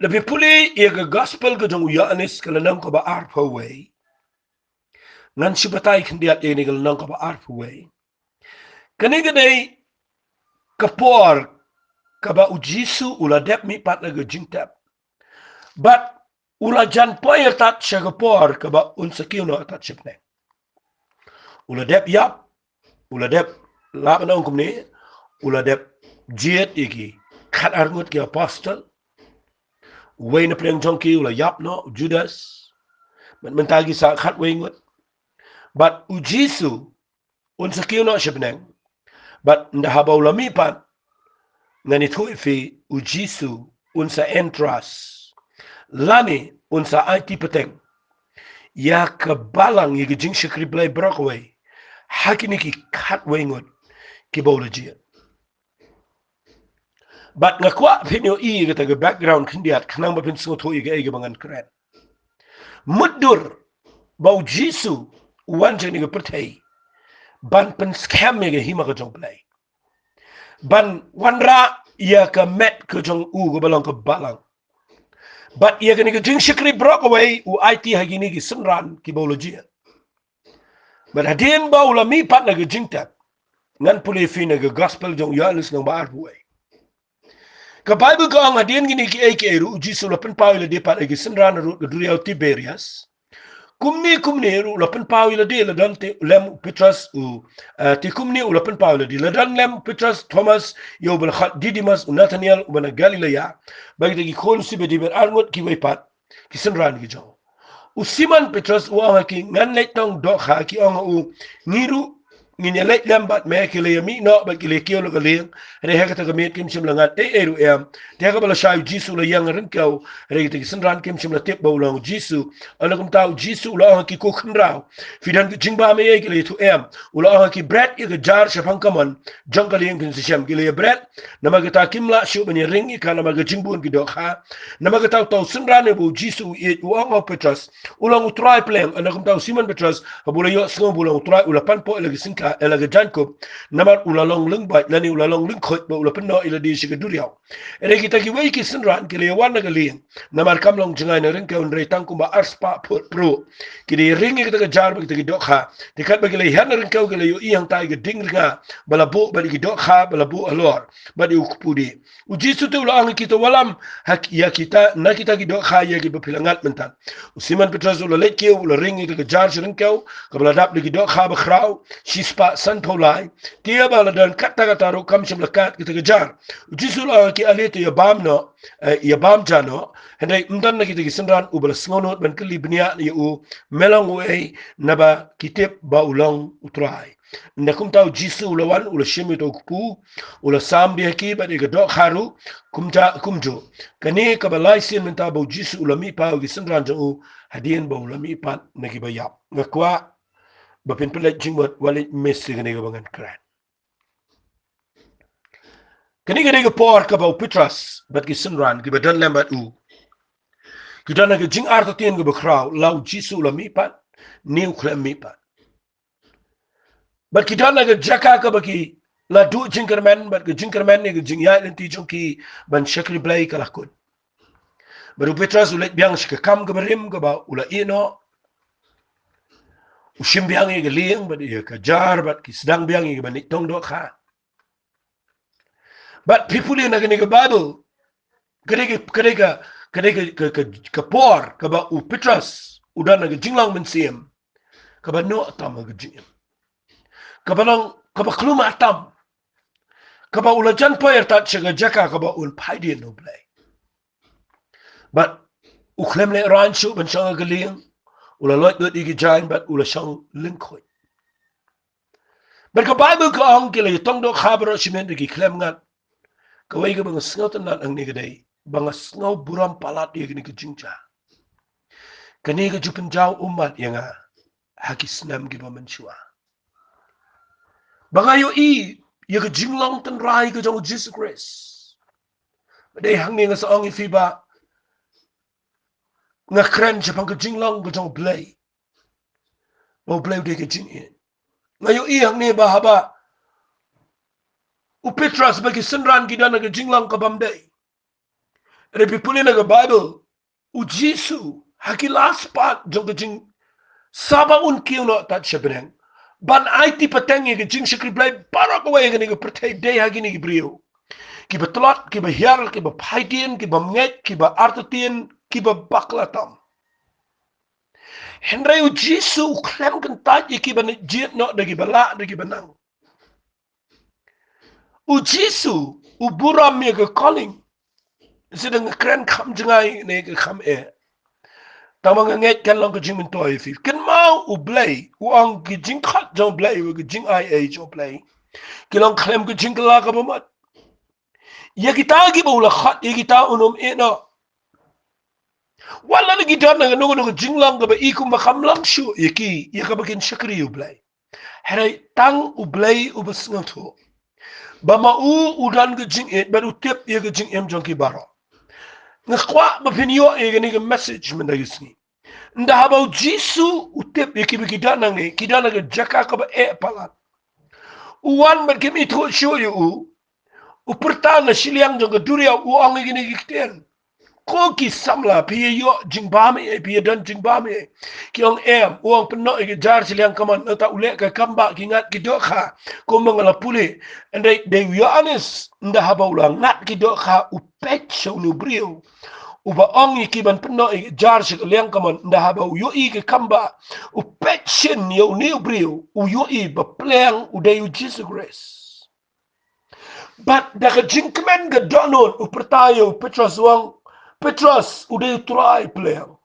Lada phi pule ïa ka Gospel ka jong u Ïoannis, ka lynnong kaba arphew wei. Ngan shu batai khyndiat ïa kane ka lynnong kaba arphew wei. Kane ka dei ka por kaba U Jisu u la dep mihpat na ka jingtep. Bad u la jan poi artat sha ka por kaba un sa kiew noh artat sha bneng. U la dep ïap, u la dep, lah ban ong kumne, u la dep jied ïa ki khatar ngut ki apostol. Uwei na pdeng jong ki u la ïap noh, u Judas. Bad mynta ki sah khatwei ngut. Bad U Jisu un sa kiew noh sha bneng. Bad ynda haba u la mihpat, ngan ïathuh ïa phi, U Jisu un sa entrust lane un sa aiti pateng ïa ka balang, ïa ka jingshakri Blei baroh kawei ha kine ki khatwei ngut kiba u la jied. Bad nga kwah phin ïohi ïa kata ka background khyndiat khnang ba phin sngewthuh ïa kaei kaba ngan kren. Mutdur ba U Jisu u wan sha kane ka pyrthei ban pynskhem ïa ka hima ka jong U Blei, ban wanrah ïa ka met ka jong u kaba long ka balang. Bad ïa kane ka jingshakri baroh kawei u aiti ha kine ki synran kiba u la jied. Bad hadien ba u la mihpat na ka jingtep, ngan pule ïa phi na ka Gospel jong u Ïoannis lynnong ba arphew wei. Ka Baibl ka ong, hadien kine kiei kiei ruh U Jisu u la pynpaw ïa lade pat ha ki synran harud ka duriaw Tiberias. Kumne kumne ruh u la pynpaw ïa lade, la don te lem u Petros, u, eh, te kumne u la pynpaw ïa lade, la don lem u Petros, Thomas, ïa uba la khot Didimas, u Nathanael uba na Galilea, bad kita ki khun Sebedi bad arngut kiwei pat ki synran ki jong u. U Simon Petros u ong ha ki, ngan leit tong dohkha. Ki ong ha u, ngi ruh ngin ïa leit lem bad me. Ki la ïa mih noh bad ki la ïa kiew la ka lieng. Hynrei ha kata ka miet kim shym la ngat ei ei ruh em. Te ha kaba lashai U Jisu u la ïeng ryngkew, hynrei kita ki synran kim shym la tip ba u long U Jisu. Ynda kumta U Jisu u la ong ha ki, ko khynraw, phi don ka jingbam ei ei? Ki la ïathuh em. U la ong ha ki, bret ïa ka jar shaphang kamon jong ka lieng, phin sa shem. Ki la ïa bret. Namar kata kim lah shuh ban ïa ring ïa ka namar ka jingbun ki dohkha. Namar kata uta u synran uba U Jisu u ïeit u ong ha u Petros, u long U Trai pleng. Ynda kumta u Simon Petros haba u la ïohsngew ba u long U Trai, u la pan poh ïa la ki syngkha ah, ïa la ka jaiñkup, namar u la long lyngbait, lane u la long lyngkhuid, bad u la pynnoh ïa lade sha ka duriaw. Hynrei kita kiwei ki synran ki la ïawan na ka lieng, namar kam long jngai na ryngkew, hynrei tang kumba arspah phut pruh. Ki da ïaring ïa kita ki jar bad kita ki dohkha. Te katba ki la ïaid na ryngkew ki la ïohi hangta ïa ka dieng rnga ba la buh bad ïa ki dohkha ba la buh halor bad ïa u kpu dieng. U Jisu te u la ong ïa ki, to wallam ha ki, ïa kita, na kita ki dohkha ïa kiba phi la ngat mynta. U Simon Petros u la leit kiew, u la ring ïa kita ki jar sha ryngkew, kaba la dap da ki dohkha bakhraw, shispah sanphew lai. Te haba la don katta katta ruh kam shym la kat kita ki jar. U Jisu u la ong ïa ki, ale to ïabam noh, eh, ïabam ja noh. Hynrei ym don na kita ki synran uba la sngewnud ban kylli bniah ïa u, me long uei, naba ki tip ba u long u Trai. Ynda kumta u Jisu u la wan, u la shim ïa uta u kpu, u la sam de ha ki bad ïa ka dohkha ruh, kumta kumjuh. Kane kaba lai sien mynta ba u Jisu u la mihpat ïa ki synran jong u, hadien ba u la mihpat na kiba ïap. Nga kwah ba phin pynleit jingmut, wat leit miss ïa kane kaba ngan kren. Kane ka dei ka por kaba u Petros bad ki synran kiba don lem bad u ki don ha ka jingartatien kaba khraw, la u Jisu u la mihpat, ne u khlem mihpat. Bad ki don ha ka jaka kaba ki la duh jingkyrmen, bad ka jingkyrmen ne ka jingïaid lynti jong ki ban shakri Blei ka la kut. Bad u Petros u leit biang sha ka kam kaba rim kaba u la ïeh noh. U shim biang ïa ka lieng bad ïa ka jar bad ki sdang biang ïa ka ban leit tong dohkha. Bad phi pule na kane ka Baibl, ka dei ka, ka dei ka, ka dei ka, ka, ka, ka por kaba u Petros u don ha ka jinglong mynsiem kaba noh tam ha ka jingim. Kaba long, kaba khlum tam. Kaba u la jan poi artat sha ka jaka kaba un phai dien na u Blei. Bad u khlem lehraiñ shuh ban shong ha ka lieng, u la loit lut ïa ki jaiñ bad u la shong lyngkhuid. Bad ka Baibl ka ong ki la ïatong dohkha baroh shi miet, hynrei ki khlem ngat. Kawei kaba nga sngewtynnat hangne ka dei ba nga sngew burom palat ïa kane ka jingjia. Kane ka ju pynjaw ummat ïa nga ha ki snem kiba mynshuwa. Ba nga ïohi ïa ka jinglong tynrai ka jong u Jisu Khrist. Ba dei hangne nga sa ong ïa phi ba nga kren shaphang ka jinglong ka jong u Blei. Ba u Blei u dei ka jingïeit. Nga ïohi hangne ba haba u Petros bad ki synran ki don ha ka jinglong kabym dei. Hynrei phi pule na ka Baibl, u Jisu, ha ki last part jong ka jing, sa ba un kiew noh tad sha bneng, ban aiti pateng ïa ka jingshakri Blei baroh kawei ha kane ka pyrthei, dei ha kine ki briew kiba tlot, kiba hiar, kiba phai dien, kiba ngeit, kiba artatien, kiba bakla tam. Hynrei u Jisu u khlem kyntait ïa kiba jied noh da kiba lah, da kiba nang. U Jisu u burom ïa ka calling. Shisha nga kren kham jngai ne ka kham eh. Tangba nga ngeit kan long ka jingmyntoi ïa phi. Kynmaw u Blei, u ong ki jingkhot jong u Blei, u ki jingai ei jong u Blei, ki long khlem ka jingkylla kaba mut. Ïa kita kiba u la khot, ïa kita un ym ïeh noh. Wat la ki don na kano kano ka jinglong kaba i kumba kham long shuh ïa ki, ïa kaba kin shakri ïa u Blei. Hynrei tang u Blei uba sngewthuh ba ma u u don ka jingïeit bad u tip ïa ka jingim jong ki baroh. Nga kwah ba phin ïoh ïa kane ka message mynta ka sngi. Ynda haba u Jisu u tip ïa kiba ki don hangne, ki don ha ka jaka kaba eh palat, u wan bad kim ithuh shuh ïa u. U pyrta na shiliang jong ka duriaw, u ong ïa kine ki ktien. Ko ki samla, phi ïa ïoh jingbam ei, phi ïa don jingbam ei? Ki ong em. U ong pynnoh ïa ka jar shiliang kamon. Nangta u leh ka kambah, ki ngat ki dohkha, kumba nga la pule. Hynrei dei u Ïoannis, ynda haba u la ngat ki dohkha, u peit sha une u briew uba ong ïa ki ban pynnoh ïa ka jar sha ka liang kamon. Ynda haba u ïohi ka kambah, u peit shen ïa une u briew, u ïohi ba pliang u dei u Jisu Khrist. Bad da ka jingkmen ka dohnud u pyrta ïa u Petros, u ong, Petros, u dei u Trai pliang.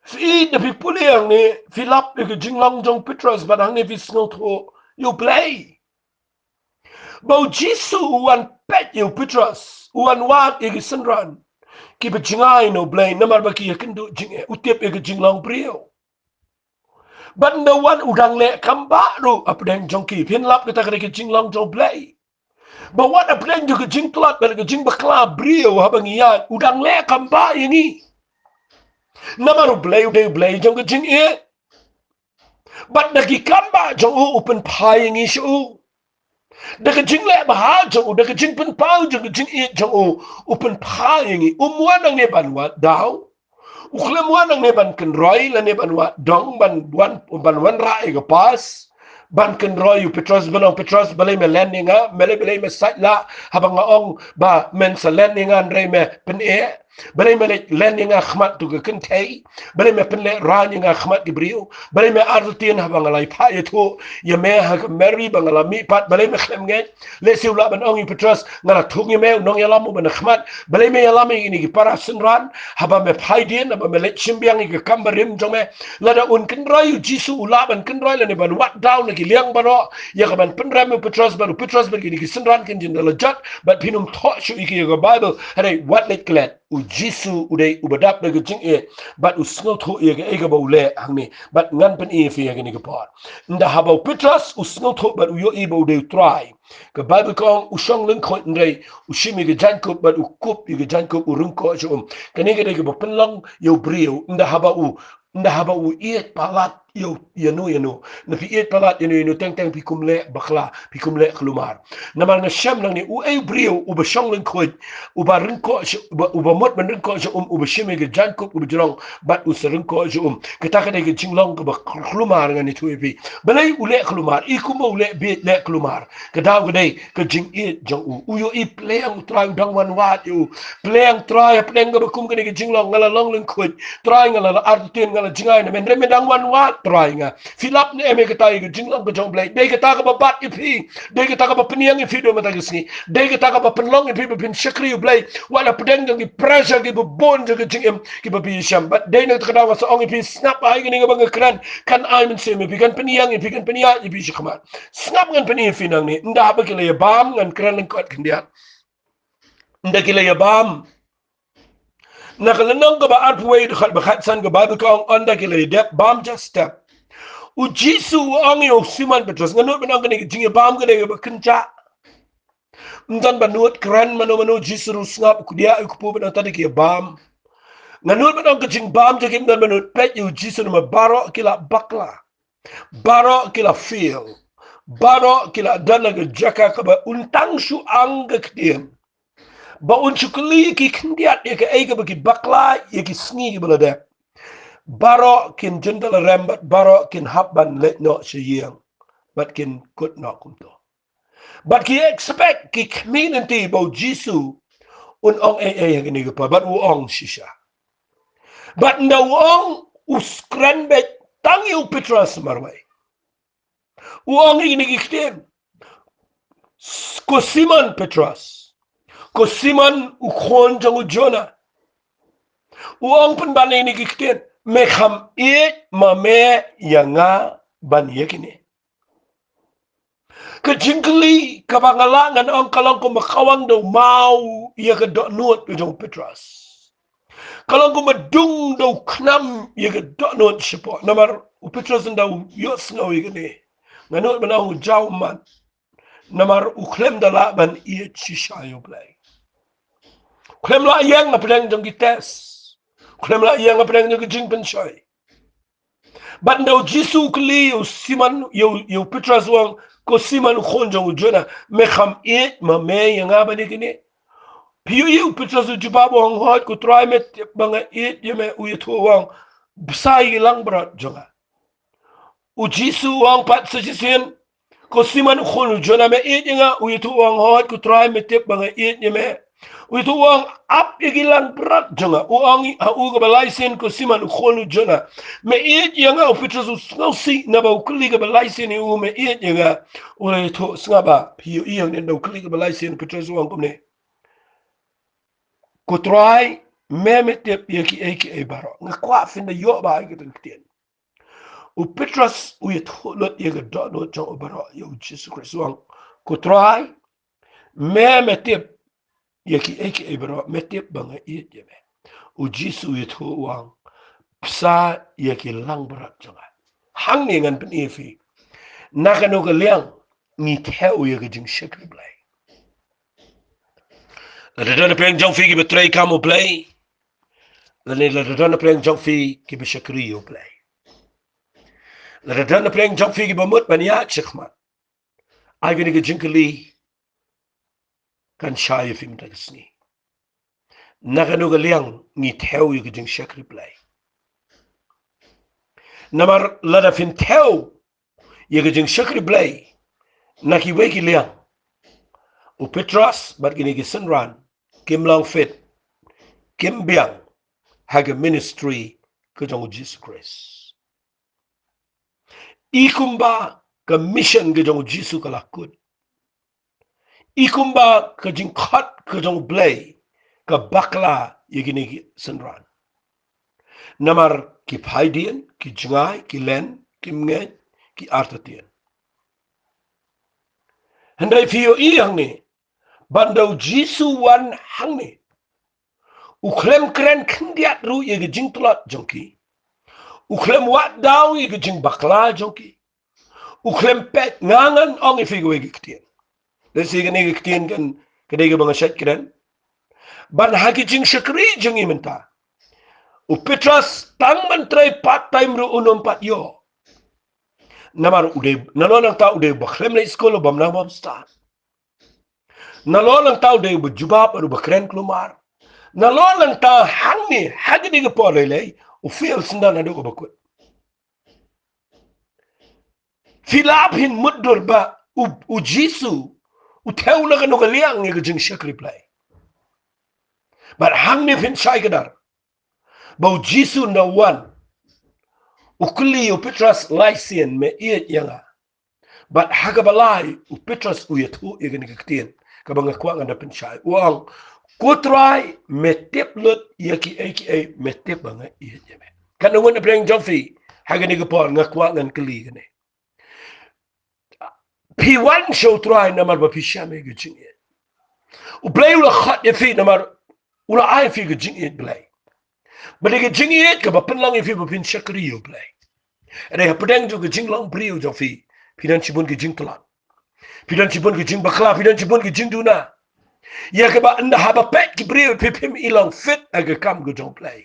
Phi, da phi pule hangne, phi lap ïa ka jinglong jong u Petros, bad hangne phi sngewthuh ïa u Blei. Ba u Jisu u wan peit ïa u Petros, u wan wad ïa ki synran kiba jngai na u Blei, namar ba ki ïakynduh jingeh, u tip ïa ka jinglong briew. Bad ynda wan u dang leh kambah ruh hapdeng jong ki, phin lap kata ka dei ka jinglong jong u Blei. Ba wat hapdeng jong ka jingtlot bad ka jingbakla briew haba ngi ïaid, u dang leh kambah ïa ngi. Namar u Blei u dei u Blei jong ka jingïeit. Bad da ki kam ba jong u, u pynphai ïa ngi sha u. Da ka jingleh bha jong u, da ka jingpynpaw jong ka jingïeit jong u, u pynphai ïa ngi. Um wan nangne ban wad daw. U khlem wan nangne ban kynroi, lane ban wad dong, ban wan, ban wanrah ïa ka pass. Ban kynroi ïa u Petros, ban ong, Petros, balei me len ïa nga, balei, balei me sait lah, haba nga ong ba men sa len ïa nga hynrei me pyneh. Balei me leit len ïa nga khmat tu ka kynthei? Balei me pynlehrain ïa nga khmat ki briew? Balei me artatien haba nga la ïa phah ïathuh ïa me ha ka Mary ba nga la mihpat? Balei me khlem ngeit? Lehse u lah ban ong ïa u Petros, nga la thung ïa me, u nongïalam uba na khmat. Balei me ïalam ïa kine ki para synran? Haba me phai dien, haba me leit shim biang ïa ka kam barim jong me. Lada un kynroi ïa u Jisu, u lah ban kynroi lane ban wad daw na ki liang baroh ïa ka ban pynrem ïa u Petros, bad u Petros bad kine ki synran kin jin da la jot, bad phin ym thoh shuh ïa ki ïa ka Baibl. Hynrei wat leit klet. U Jisu u dei uba dap da ka jingïeit, bad u sngewthuh ïa kaei kaba u leh hangne, bad ngan pyni ïa phi ïa kane ka por. Ynda haba u Petros u sngewthuh bad u ïohi ba u dei u Trai, ka Baibl ka ong u shong lyngkhuid hynrei u shim ïa ka jaiñkup bad u kup ïa ka jaiñkup, u ryngkoh sha um. Kane ka dei kaba pynlong ïa u briew, ynda haba u, ynda haba u ïeit palat ïa u, ïano ïano. Na phi ïeit palat ïano ïano teng teng phi kum leh bakla, phi kum leh khlumar. Namar nga shem nangne uei u briew uba shong lyngkhuid, uba ryngkoh sha, uba, uba mut ban ryngkoh sha um, uba shim ïa ka jaiñkup uba jrong bad u sa ryngkoh sha um. Kata ka dei ka jinglong kaba khlumar, ngan ïathuh ïa phi. Balei u leh khlumar? I kumba u leh bieit, leh khlumar. Ka daw ka dei ka jingïeit jong u. U ïohi pleng u Trai u dang wan wad ïa u. Pleng Trai, hapdeng kaba kum kane ka jinglong, nga la long lyngkhuid Trai, nga la, la artatien, nga la jngai na me, hynrei me dang wan wad Trai ïa nga. Phi lap ne em ïa kata, ïa ka jinglong ka jong U Blei? Dei kata kaba bat ïa phi, dei kata kaba pynïeng ïa phi da mynta ka sngi, dei kata kaba pynlong ïa phi ba phin shakri U Blei wat hapdeng jong ki pressure kiba bun jong ka jingim kiba phi ïashem? Bad dei na kata ka daw nga sa ong ïa phi, sngap, ha kane kaba nga kren, kan ai mynsiem ïa phi, kan pynïeng ïa phi, kan pynïaid ïa phi shakhmat. Sngap, ngan pyni ïa phi nangne, ynda haba ki la ïabam, ngan kren lyngkot khyndiat. Ynda ki la ïabam, na ka lynnong kaba arphew wei, dkhot ba khatsan, ka Baibl ka ong, ynda ki la ïadep bam ja step, u Jisu u ong ïa u Simon Petros, nga nud ban ong kane ka jingïabam kane kaba kynjah. Ym don ba nud kren mano mano, u Jisu ruh u sngap, u kdiah ïa u kpu, ban ong tang da ki ïabam. Nga nud ban ong ka jingbam jong ki ym don ba nud peit ïa u Jisu namar baroh ki la bakla. Baroh ki la fail. Baroh ki la don ha ka jaka kaba un tang shu ang ka ktien, ba un shu kylli ki khyndiat ïa kaei kaba ki bakla ïa ki sngi kiba la dep. Baroh kin jin da la rem bad baroh kin hap ban leit noh sha ïing bad kin kut noh kumto. Bad ki expect, ki khmih lynti ba u Jisu un ong ei ei ha kane ka por, bad u ong shisha. Bad ynda u ong, u kren beit tang ïa u Petros marwei. U ong ïa kine ki ktien, ko Simon Petros, ko Simon u khun jong u Jona. U ong pynban ïa kine ki ktien, me kham ïeit ma me ïa nga ban ïa kine? Ka jingkylli kaba nga lah ngan ong ka long kumba khawang da u maw ïa ka dohnud ka jong u Petros. Ka long kumba dung da u khnam ïa ka dohnud shapoh. Namar u Petros ynda u ïohsngew ïa kane, nga nud ban ong u jaw mat. Namar u khlem da lah ban ïeit shisha ïa U Blei. U khlem lah ïeng hapdeng jong ki test. U khlem lah ïeng hapdeng jong ki jingpynshoi. Bad ynda u Jisu u kylli ïa u Simon, ïa u, ïa u Petros, u ong, ko Simon u khun jong u Jona, me kham ïeit ma me ïa nga ban ïa kine? Phi ïohi u Petros u jubab u ong, hooid ko Trai, me tip ba nga ïeit ïa me. U ïathuh u ong, bsa ïa ki langbrot jong nga. U Jisu u ong pat sa shisien, ko Simon u khun u Jona, me ïeit ïa nga? U ïathuh u ong, hooid ko Trai, me tip ba nga ïeit ïa me. U ïathuh u ong, ap ïa ki langbrot jong nga. U ong ha u kaba lai sien, ko Simon u khun u Jona, me ïeit ïa nga? U Petros u sngewsih naba u kylli kaba lai sien ïa u, me ïeit ïa nga? U la ïathuh, sngap ba, phi ïohi hangne ynda u kylli kaba lai sien, u Petros u ong kumne, ko Trai, me me tip ïa kiei kiei baroh. Nga kwah phin da ïoh ba ïa kata ka ktien. U Petros u ïathuh lut ïa ka dohnud jong u baroh ïa u Jisu Khrist, u ong, ko Trai, me me tip ïa kiei kiei baroh, me tip ba nga ïeit ïa me. U Jisu u ïathuh u ong, bsa ïa ki langbrot jong nga. Hangne ngan pyni ïa phi na kano ka liang ngi thew ïa ka jingshakri Blei. Lada don napdeng jong phi kiba trei kam U Blei, lane lada don napdeng jong phi kiba shakri ïa U Blei. Lada don na pdeng jong phi kiba mut ban ïaid shakhmat, ai kane ka jingkylli kan shai ïa phi mynta ka sngi. Na kano ka liang ngi thew ïa ka jingshakri Blei? Namar lada phin thew ïa ka jingshakri Blei na kiwei ki liang, u Petros bad kine ki synran kim long fit, kim biang ha ka ministry ka jong u Jisu Khrist. I kumba ka mission ka jong u Jisu ka la kut. I kumba ka jingkhot ka jong u Blei ka bakla ïa kine ki synran. Namar ki phaidien, ki jngai, ki len, ki mngeit, ki artatien. Hynrei phi ïohi hangne, ban da u Jisu wan hangne, u khlem kren khyndiat ruh ïa ka jingtlot jong ki. U khlem wad daw ïa ka jingbakla jong ki. U khlem peit, nga ngan ong ïa phi kawei ka ktien. Lehse kane ka ktien kan ka dei kaba nga shait kren. Ban ha ka jingshakri jong ngi mynta, u Petros tang ban trei part time ruh un ym pat ïoh. Namar u dei, nalor nangta u dei uba khlem leit skul, uba ym nang bam stad. Nalor nangta u dei uba jubab, uba kren kulmar. Nalor nangta hangne, ha kane ka por lei lei, u fail syndon haduh kaba kut. Phi lah phin mutdur ba u, u Jisu u thew na kano ka liang ïa ka jingshakri Blei. Bad hangne phin shai kdar ba u Jisu ynda u wan, u kylli u Petros, laisien me ïeit ïa nga? Bad ha kaba lai u Petros u ïathuh ïa kane ka ktien kaba nga kwah ngan da pynshai. U ong, ko Trai, me tip lut ïa kiei kiei, me tip ba nga ïeit ïa me. Katno ngut na pdeng jong phi ha kane ka por nga kwah ngan kylli kane? Phi wan sha u Trai namar ba phi shem ïa ka jingïeit. U Blei u la khot ïa phi namar u la ai ïa phi ka jingïeit Blei. Bad ïa ka jingïeit kaba pynlong ïa phi ba phin shakri ïa u Blei. Hynrei hapdeng jong ka jinglong briew jong phi, phi don shibun ka jingtlot, phi don shibun ka jingbakla, phi don shibun ka jingduna. Ïa kaba ynda haba peit ki briew phi phim i long fit ha ka kam ka jong u Blei.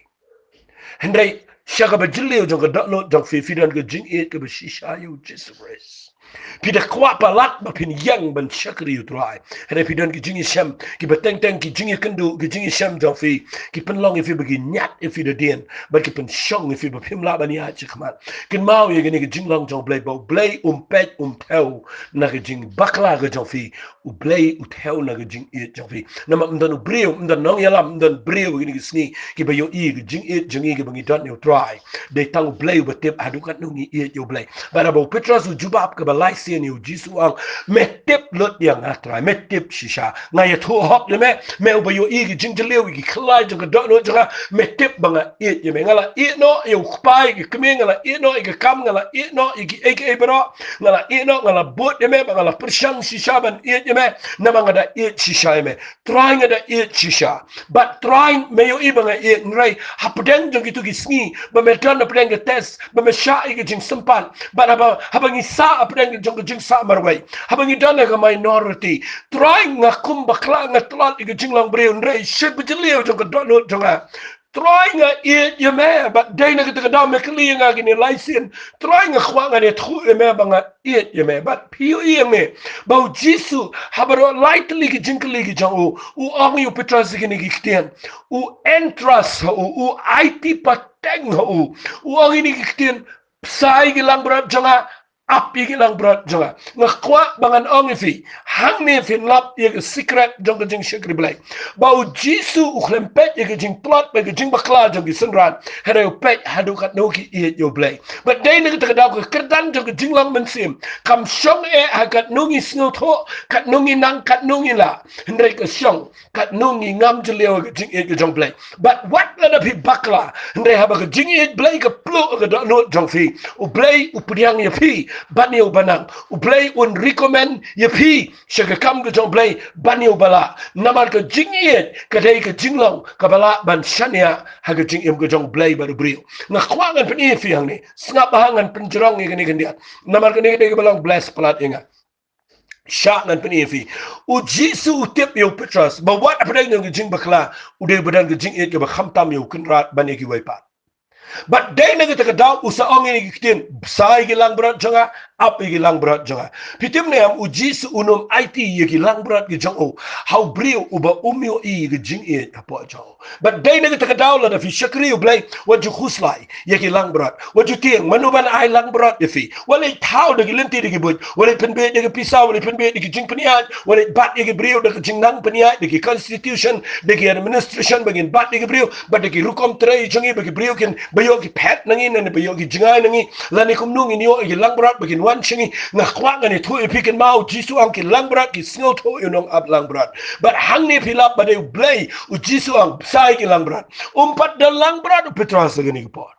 Hynrei sha kaba jylliew jong ka dohnud jong phi, phi don ka jingïeit kaba shisha ïa u Jisu Khrist. Phi da kwah palat ba phin ïeng ban shakri ïa u Trai. Hynrei phi don ki jingïashem kiba teng teng, ki jingïakynduh, ki jingïashem jong phi ki pynlong ïa phi ba ki ñiad ïa phi da dien bad ki pynshong ïa phi ba phim lah ban ïaid shakhmat. Kynmaw ïa kane ka jinglong jong u Blei ba u Blei um peit, um thew na ka jingbakla ka jong phi. U Blei u thew na ka jingïeit jong phi. Namar ym don u briew, ym don nongïalam, ym don briew ha kine ki sngi kiba ïohi ka jingïeit jong ngi kiba ngi don ïa u Trai. Dei tang u Blei uba tip haduh katno ngi ïeit ïa u Blei. Bad haba u Petros u jubab kaba laisien ïa u Jisu, u ong, me tip lut ïa nga Trai, me tip shisha. Nga ïathuh hok ïa me, me uba ïohi ka jingjylliew, ïa ki khlai jong ka dohnud jong nga, me tip ba nga ïeit ïa me. Nga la ïeh noh ïa u kpa, ïa ka kmie, nga la ïeh noh ïa ka kam, nga la ïeh noh ïa kiei kiei baroh. Nga la ïeh noh, nga la bud ïa me, bad nga la pyrshang shisha ban ïeit ïa me. Namar nga da ïeit shisha ïa me. Trai, nga da ïeit shisha. Bad Trai, me ïohi ba nga ïeit, hynrei hapdeng jong kito ki sngi ba me don hapdeng ka test, ba me shah ïa ka jingsympat, bad haba, haba ngi sah hapdeng jong ka jingsah marwei, haba ngi don ha ka minority, Trai, nga kum bakla, nga tlot ïa ka jinglong briew, hynrei sha ba jylliew jong ka dohnud jong nga, Trai, nga ïeit ïa me. Bad dei na kata ka daw me kylli ïa nga kine laisien. Trai, nga kwah ngan ïathuh ïa me ba nga ïeit ïa me. Bad phi ïohi ïa me ba u Jisu haba rah lai tylli ki jingkylli ki jong u, u ong ïa u Petros ïa kine ki ktien. U entrust ha u, u aiti pateng ha u. U ong ïa kine ki ktien, pynshai ki langbrot jong nga, ap ïa ki langbrot jong nga. Nga kwah ba ngan ong ïa phi, hangne phin lap ïa ka secret jong ka jingshakri Blei. Ba u Jisu u khlem peit ïa ka jingtlot bad ka jingbakla jong ki synran, hynrei u peit haduh katno ki ïeit ïa u Blei. Bad dei na kata ka daw ka kyrdan jong ka jinglong mynsiem kam shong eh ha katno ngi sngewthuh, katno ngi nang, katno ngi lah, hynrei ka shong katno ngi ngam jylliew ka jingïeit ka jong u Blei. Bad wat lada phi bakla, hynrei haba ka jingïeit Blei ka pluh ha ka dohnud jong phi, u Blei u pdiang ïa phi ban ïa u ba nang. U Blei un recommend ïa phi sha ka kam ka jong u Blei ban ïa u ba lah. Namar ka jingïeit ka dei ka jinglong kaba lah ban shaniah ha ka jingim ka jong u Blei bad u briew. Nga kwah ngan pyni ïa phi hangne. Sngap bha, ngan pynjrong ïa kane khyndiat. Namar kane ka dei kaba long bless palat ïa nga. Shah ngan pyni ïa phi. U Jisu u tip ïa u Petros ba wat hapdeng jong ka jingbakla, u dei ba don ka jingïeit kaba khamtam ïa u Kynrad ban ïa kiwei pat. Bad dei na kata ka daw u sa ong ïa ki ktien, bsa ïa ki langbrot jong nga, ap ïa ki langbrot jong nga. Phi tip ne em, u Jisu un ym aiti ïa ki langbrot ki jong u ha u briew uba um ïohi ïa ka jingïeit hapoh jong u. Bad dei na kata ka daw lada phi shakri ïa u Blei, wat ju khuslai ïa ki langbrot. Wat ju tieng mano ban ai langbrot ïa phi. Wat leit thaw da ki lynti da ki buit. Wat leit pynbeit da ki pisa, wat leit pynbeit da ki jingpynïaid, wat leit bat ïa ki briew da ki jingnang pynïaid, da ki constitution, da ki administration, ba ngin bat ïa ki briew, bad da ki rukom trei jong ngi, ba ki briew kin ba ïoh ki phet na ngi, ne ba ïoh ki jngai na ngi, lane kumno ngin ïoh ïa ki langbrot ba kin wan sha ngi. Nga kwah ngan ïathuh ïa phi, kynmaw, u Jisu ong ki langbrot ki sngewthuh ïa u nongap langbrot. Bad hangne phi lap ba dei u Blei, u Jisu ong bsa ïa ki langbrot. Um pat don langbrot u Petros ha kane ka por.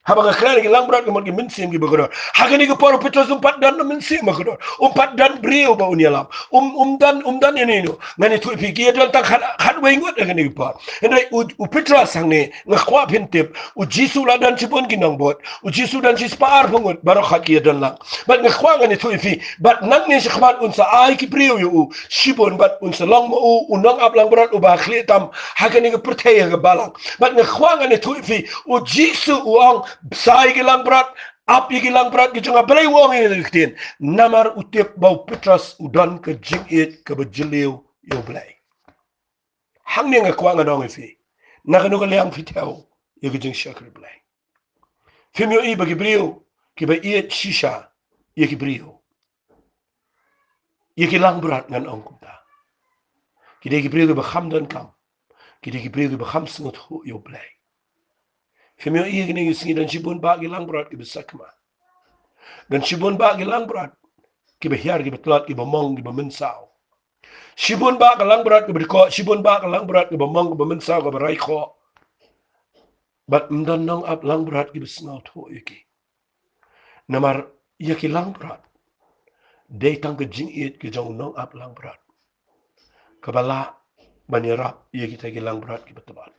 Haba nga kren ki langbrot ka mut ki mynsiem kiba kordor. Ha kane ka por u Petros um pat don mynsiem ba kordor. Um pat don briew ba un ïalam. Um, um don, um don ïano ïano. Ngan ïathuh ïa phi, ki ïadon tang khat, khatwei ngut ha kane ka por. Hynrei u, u Petros hangne, nga kwah phin tip, u Jisu la don shibun ki nongbud. U Jisu don shispah arphew ngut, baroh khat ki ïadon lang. Bad nga kwah ngan ïathuh ïa phi, bad nangne shakhmat un sa ai ki briew ïa u shibun, bad un sa long ma u u nongap langbrot uba khlieh tam ha kane ka pyrthei ha ka balang. Bad nga kwah ngan ïathuh ïa phi, u Jisu u ong, bsa ïa ki langbrot, ap ïa ki langbrot ki jong nga. Balei u ong ïa kane ka ktien? Namar u tip ba u Petros u don ka jingïeit kaba jylliew ïa u Blei. Hangne nga kwah ngan ong ïa phi, na kano ka liang phi thew ïa ka jingshakri Blei? Phim ïohi ba ki briew kiba ïeit shisha ïa ki briew, ïa ki langbrot, ngan ong kumta, ki dei ki briew kiba kham donkam, ki dei ki briew kiba kham sngewthuh ïa u Blei. Phim ïohi ïa kine ki sngi don shibun bah ki langbrot kiba sakma. Don shibun bah ki langbrot kiba hiar, kiba tlot, kiba mong, kiba mynsaw. Shibun bah ka langbrot kaba dkoh, shibun bah ka langbrot kaba mong, kaba mynsaw, kaba rai khoh. Bad ym don nongap langbrot kiba sngewthuh ïa ki. Namar ïa ki langbrot, dei tang ka jingïeit ka jong u nongap langbrot kaba lah ban ïarap ïa kita ki langbrot kiba tlot.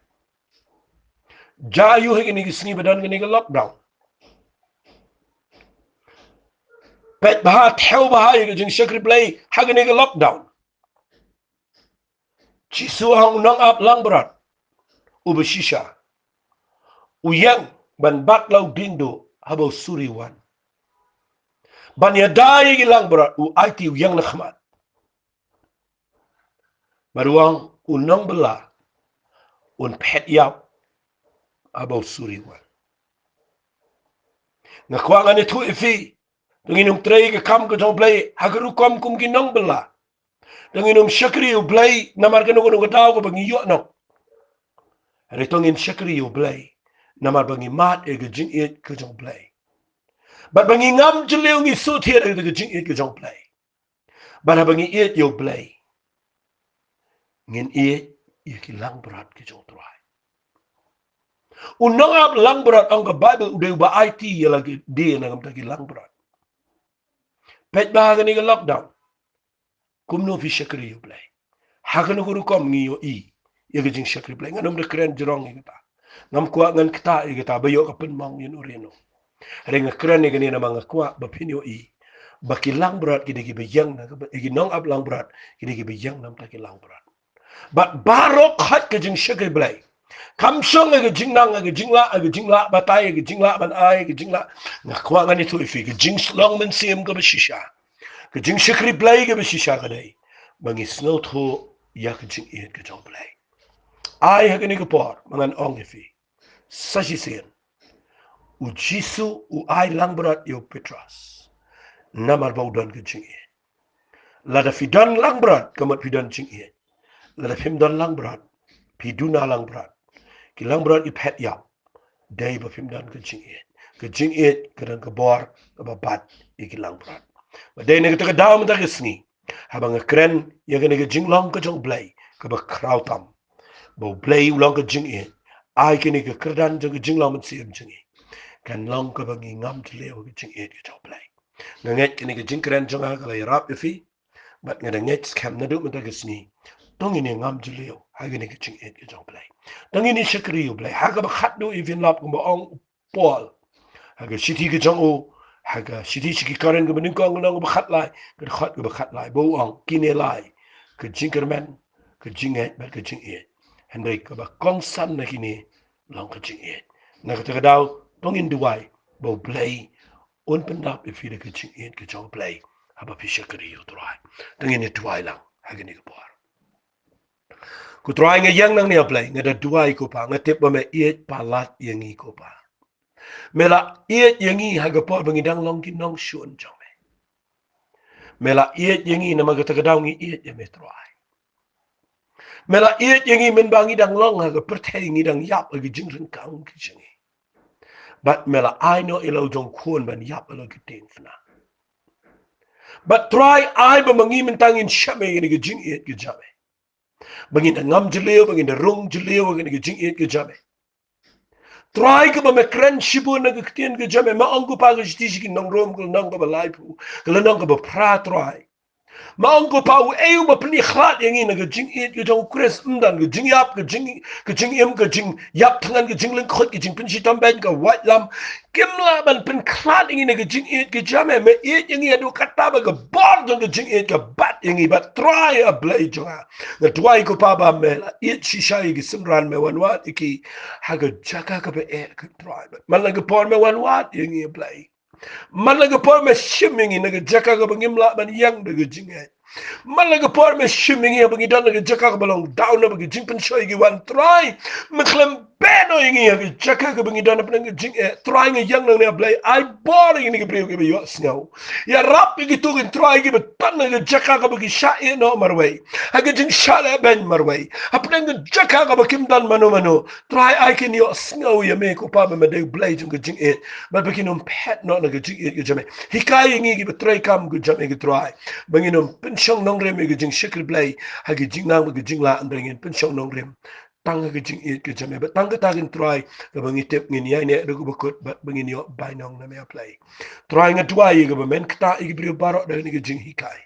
Jia aiu ha kine ki sngi ba don kane ka lockdown? Peit bha, thew bha ïa ka jingshakri Blei ha kane ka lockdown. Jisu u ong u nongap langbrot uba shisha u ïeng ban bat la u diengduh haba u suri wan. Ban ïada ïa ki langbrot u aiti u ïeng na khmat. Bad u ong u nongbylla un phet ïap haba u suri wan. Nga kwah ngan ïathuh ïa phi, to ngin ym trei ka kam ka jong u Blei ha ka rukom kum ki nongbylla. To ngin ym shakri ïa u Blei namar kano kano ka daw kaba ngi ïoh noh. Hynrei to ngin shakri ïa u Blei namar ba ngi mad ïa ka jingïeit ka jong u Blei. Bad ba ngi ngam jylliew, ngi sngewthuh ïa ka jingïeit ka jong u Blei. Bad haba ngi ïeit ïa u Blei, ngin ïeit ïa ki langbrot ki jong u Trai. U nongap langbrot, ong ka Baibl, u dei uba aiti ïa la ki die na ka bynta ki langbrot. Peit bha ha kane ka lockdown kumno phi shakri ïa u Blei. Ha kano ka rukom ngi ïohi ïa ka jingshakri Blei? Ngan ym da kren jrong ïa kata. Ngam kwah ngan ktah ïa kata ba ïoh ka pynmong ïa uno uno. Hynrei nga kren ïa kane namar nga kwah ba phin ïohi ba ki langbrot ki dei kiba ïeng na ka, ki nongap langbrot ki dei kiba ïeng na ka bynta ki langbrot. Bad baroh khat ka jingshakri Blei, kam shong ha ka jingnang, ha ka jinglah, ha ka jinglah batai, ha ka jinglah ban ai, ha ka jinglah, nga kwah ngan ïathuh ïa phi, ka jinglong mynsiem kaba shisha, ka jingshakri Blei kaba shisha ka dei ba ngi sngewthuh ïa ka jingïeit ka jong u Blei. Ai ha kane ka por ba ngan ong ïa phi, sa shisien u Jisu u ai langbrot ïa u Petros namar ba u don ka jingïeit. Lada phi don langbrot ka mut phi don jingïeit. Lada phim don langbrot, phi duna langbrot, ki langbrot ki phet ïap, dei ba phim don ka jingïeit. Ka jingïeit ka don ka bor kaba bat ïa ki langbrot. Bad dei na kata ka daw mynta ka sngi, haba nga kren ïa kane ka jinglong ka jong u Blei kaba khraw tam, ba u Blei u long ka jingïeit, ai kane ka kyrdan jong ka jinglong mynsiem jong ngi, kan long kaba ngi ngam jylliew ha ka jingïeit ka jong u Blei. Nga ngeit kane ka jingkren jong nga ka la ïarap ïa phi. Bad nga da ngeit skhem naduh mynta ka sngi, to ngin ïa ngam jylliew ha kane ka jingïeit ka jong u Blei. To ngin ïa shakri ïa u Blei ha kaba khatduh, ïa phin lap kumba ong u Paul ha ka shithi ka jong u, ha ka shithi sha ki Korinth kaba nyngkong, ka lynnong kaba khatlai, ka dkhot kaba khatlai, ba u ong, kine lai, ka jingkyrmen, ka jingngeit bad ka jingïeit. Hynrei kaba kongsan na kine long ka jingïeit. Na kata ka daw, to ngin duwai ba U Blei un pyndap ïa phi da ka jingïeit ka jong U Blei haba phi shakri ïa U Trai. To ngin ïa duwai lang ha kane ka por. Ko Trai, nga ïeng nangne, A Blei, nga da duwai, ko Pa, nga tip ba me ïeit palat ïa ngi, ko Pa. Me la ïeit ïa ngi ha ka por ba ngi dang long ki nongshun jong me. Me la ïeit ïa ngi namar kata ka daw ngi ïeit ïa me, Trai. Me la ïeit ïa ngi mynba ngi dang long ha ka pyrthei, ngi dang ïap ha ki jingryngkang ki jong ngi. Bad me la ai noh ïa la u jong khun ban ïap ha la ki diengphna. Bad Trai, ai ba ma ngi mynta ngin shem ïa kane ka jingïeit ka jong me. Ba ngin da ngam jylliew, ba ngin da rung jylliew ha kane ka jingïeit ka jong me. Trai, kaba me kren shibun na ka ktien ka jong me, me ong, ko Pa, ka shithi sha ki nong Rom ka lynnong kaba laiphew, ka lynnong kaba phra, Trai. Me ong, ko Pa, uei uba pynïakhlad ïa ngi na ka jingïeit ka jong U Khrist, ym don ka jingïap, ka jing, ka jingim, ka jingïap thngan, ka jinglynkhot, ka jingpynshitom beiñ, ka waitlam, kim lah ban pynkhlad ïa ngi na ka jingïeit ka jong me. Me ïeit ïa ngi haduh katta ba ka bor jong ka jingïeit ka bat ïa ngi, bad Trai, A Blei jong nga, nga duwai, ko Pa, ba me la ïeit shisha ïa ki synran, me wan wad ïa ki ha ka jaka kaba eh, ko Trai. Bad man la ka por me wan wad ïa ngi, A Blei. Man la ka por me shim ïa ngi na ka jaka kaba ngim lah ban ïeng da ka jingngeit. Man la ka por me shim ïa ngi ba ngi don ha ka jaka kaba long down, ba ki jingpynshoi ki wan, Trai. Me khlem beh noh ïa ngi ha ka jaka kaba ngi don hapdeng ka jingeh. Trai, nga ïeng nangne, A Blei, ai bor ïa ngi ki briew kiba ïohsngew. Ïarap ïa kito ki, Trai, kiba don ha ka jaka kaba ki shah ïeh noh marwei, ha ka jingshah lehbeiñ marwei, hapdeng ka jaka kaba kim don mano mano. Trai, ai kin ïohsngew ïa me, ko Pa, ba me dei U Blei jong ka jingïeit, bad ba kin ym phet noh na ka jingïeit ka jong me. Hikai ïa ngi kiba treikam ka jong me, ko Trai, ba ngin ym pynshong nongrim ïa ka jingshakri Blei ha ki jingnang bad ki jinglah, hynrei ngin pynshong nongrim tang ha ka jingïeit ka jong me. Bad tang kata kein, Trai, kaba ngi tip ngin ïaineh ruh kaba kut, bad ba ngin ïoh bainong na me, A Blei. Trai, nga duwai ïa kaba men ktah ïa ki briew baroh da kane ka jinghikai.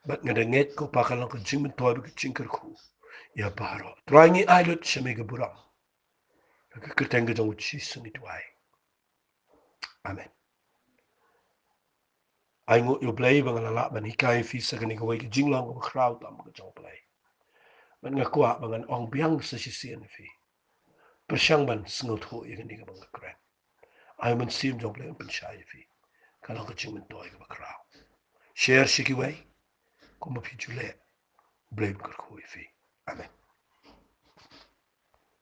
Bad nga da ngeit, ko Pa, ka long ka jingmyntoi bad ka jingkyrkhu ïa baroh. Trai, ngi ai lut sha me ka burom. Ha ka kyrteng ka jong U Jisu ngi duwai. Amen. Ai nguh ïa U Blei ba nga la lah ban hikai ïa phi sa kane kawei ka jinglong kaba khraw tam ka jong U Blei. Bad nga kwah ba ngan ong biang sa shisien ïa phi. Pyrshang ban sngewthuh ïa kane kaba nga kren. Ai U Mynsiem jong U Blei un pynshai ïa phi. Ka long ka jingmyntoi kaba khraw. Share sha kiwei kumba phi ju leh. U Blei un kyrkhu ïa phi. Amen.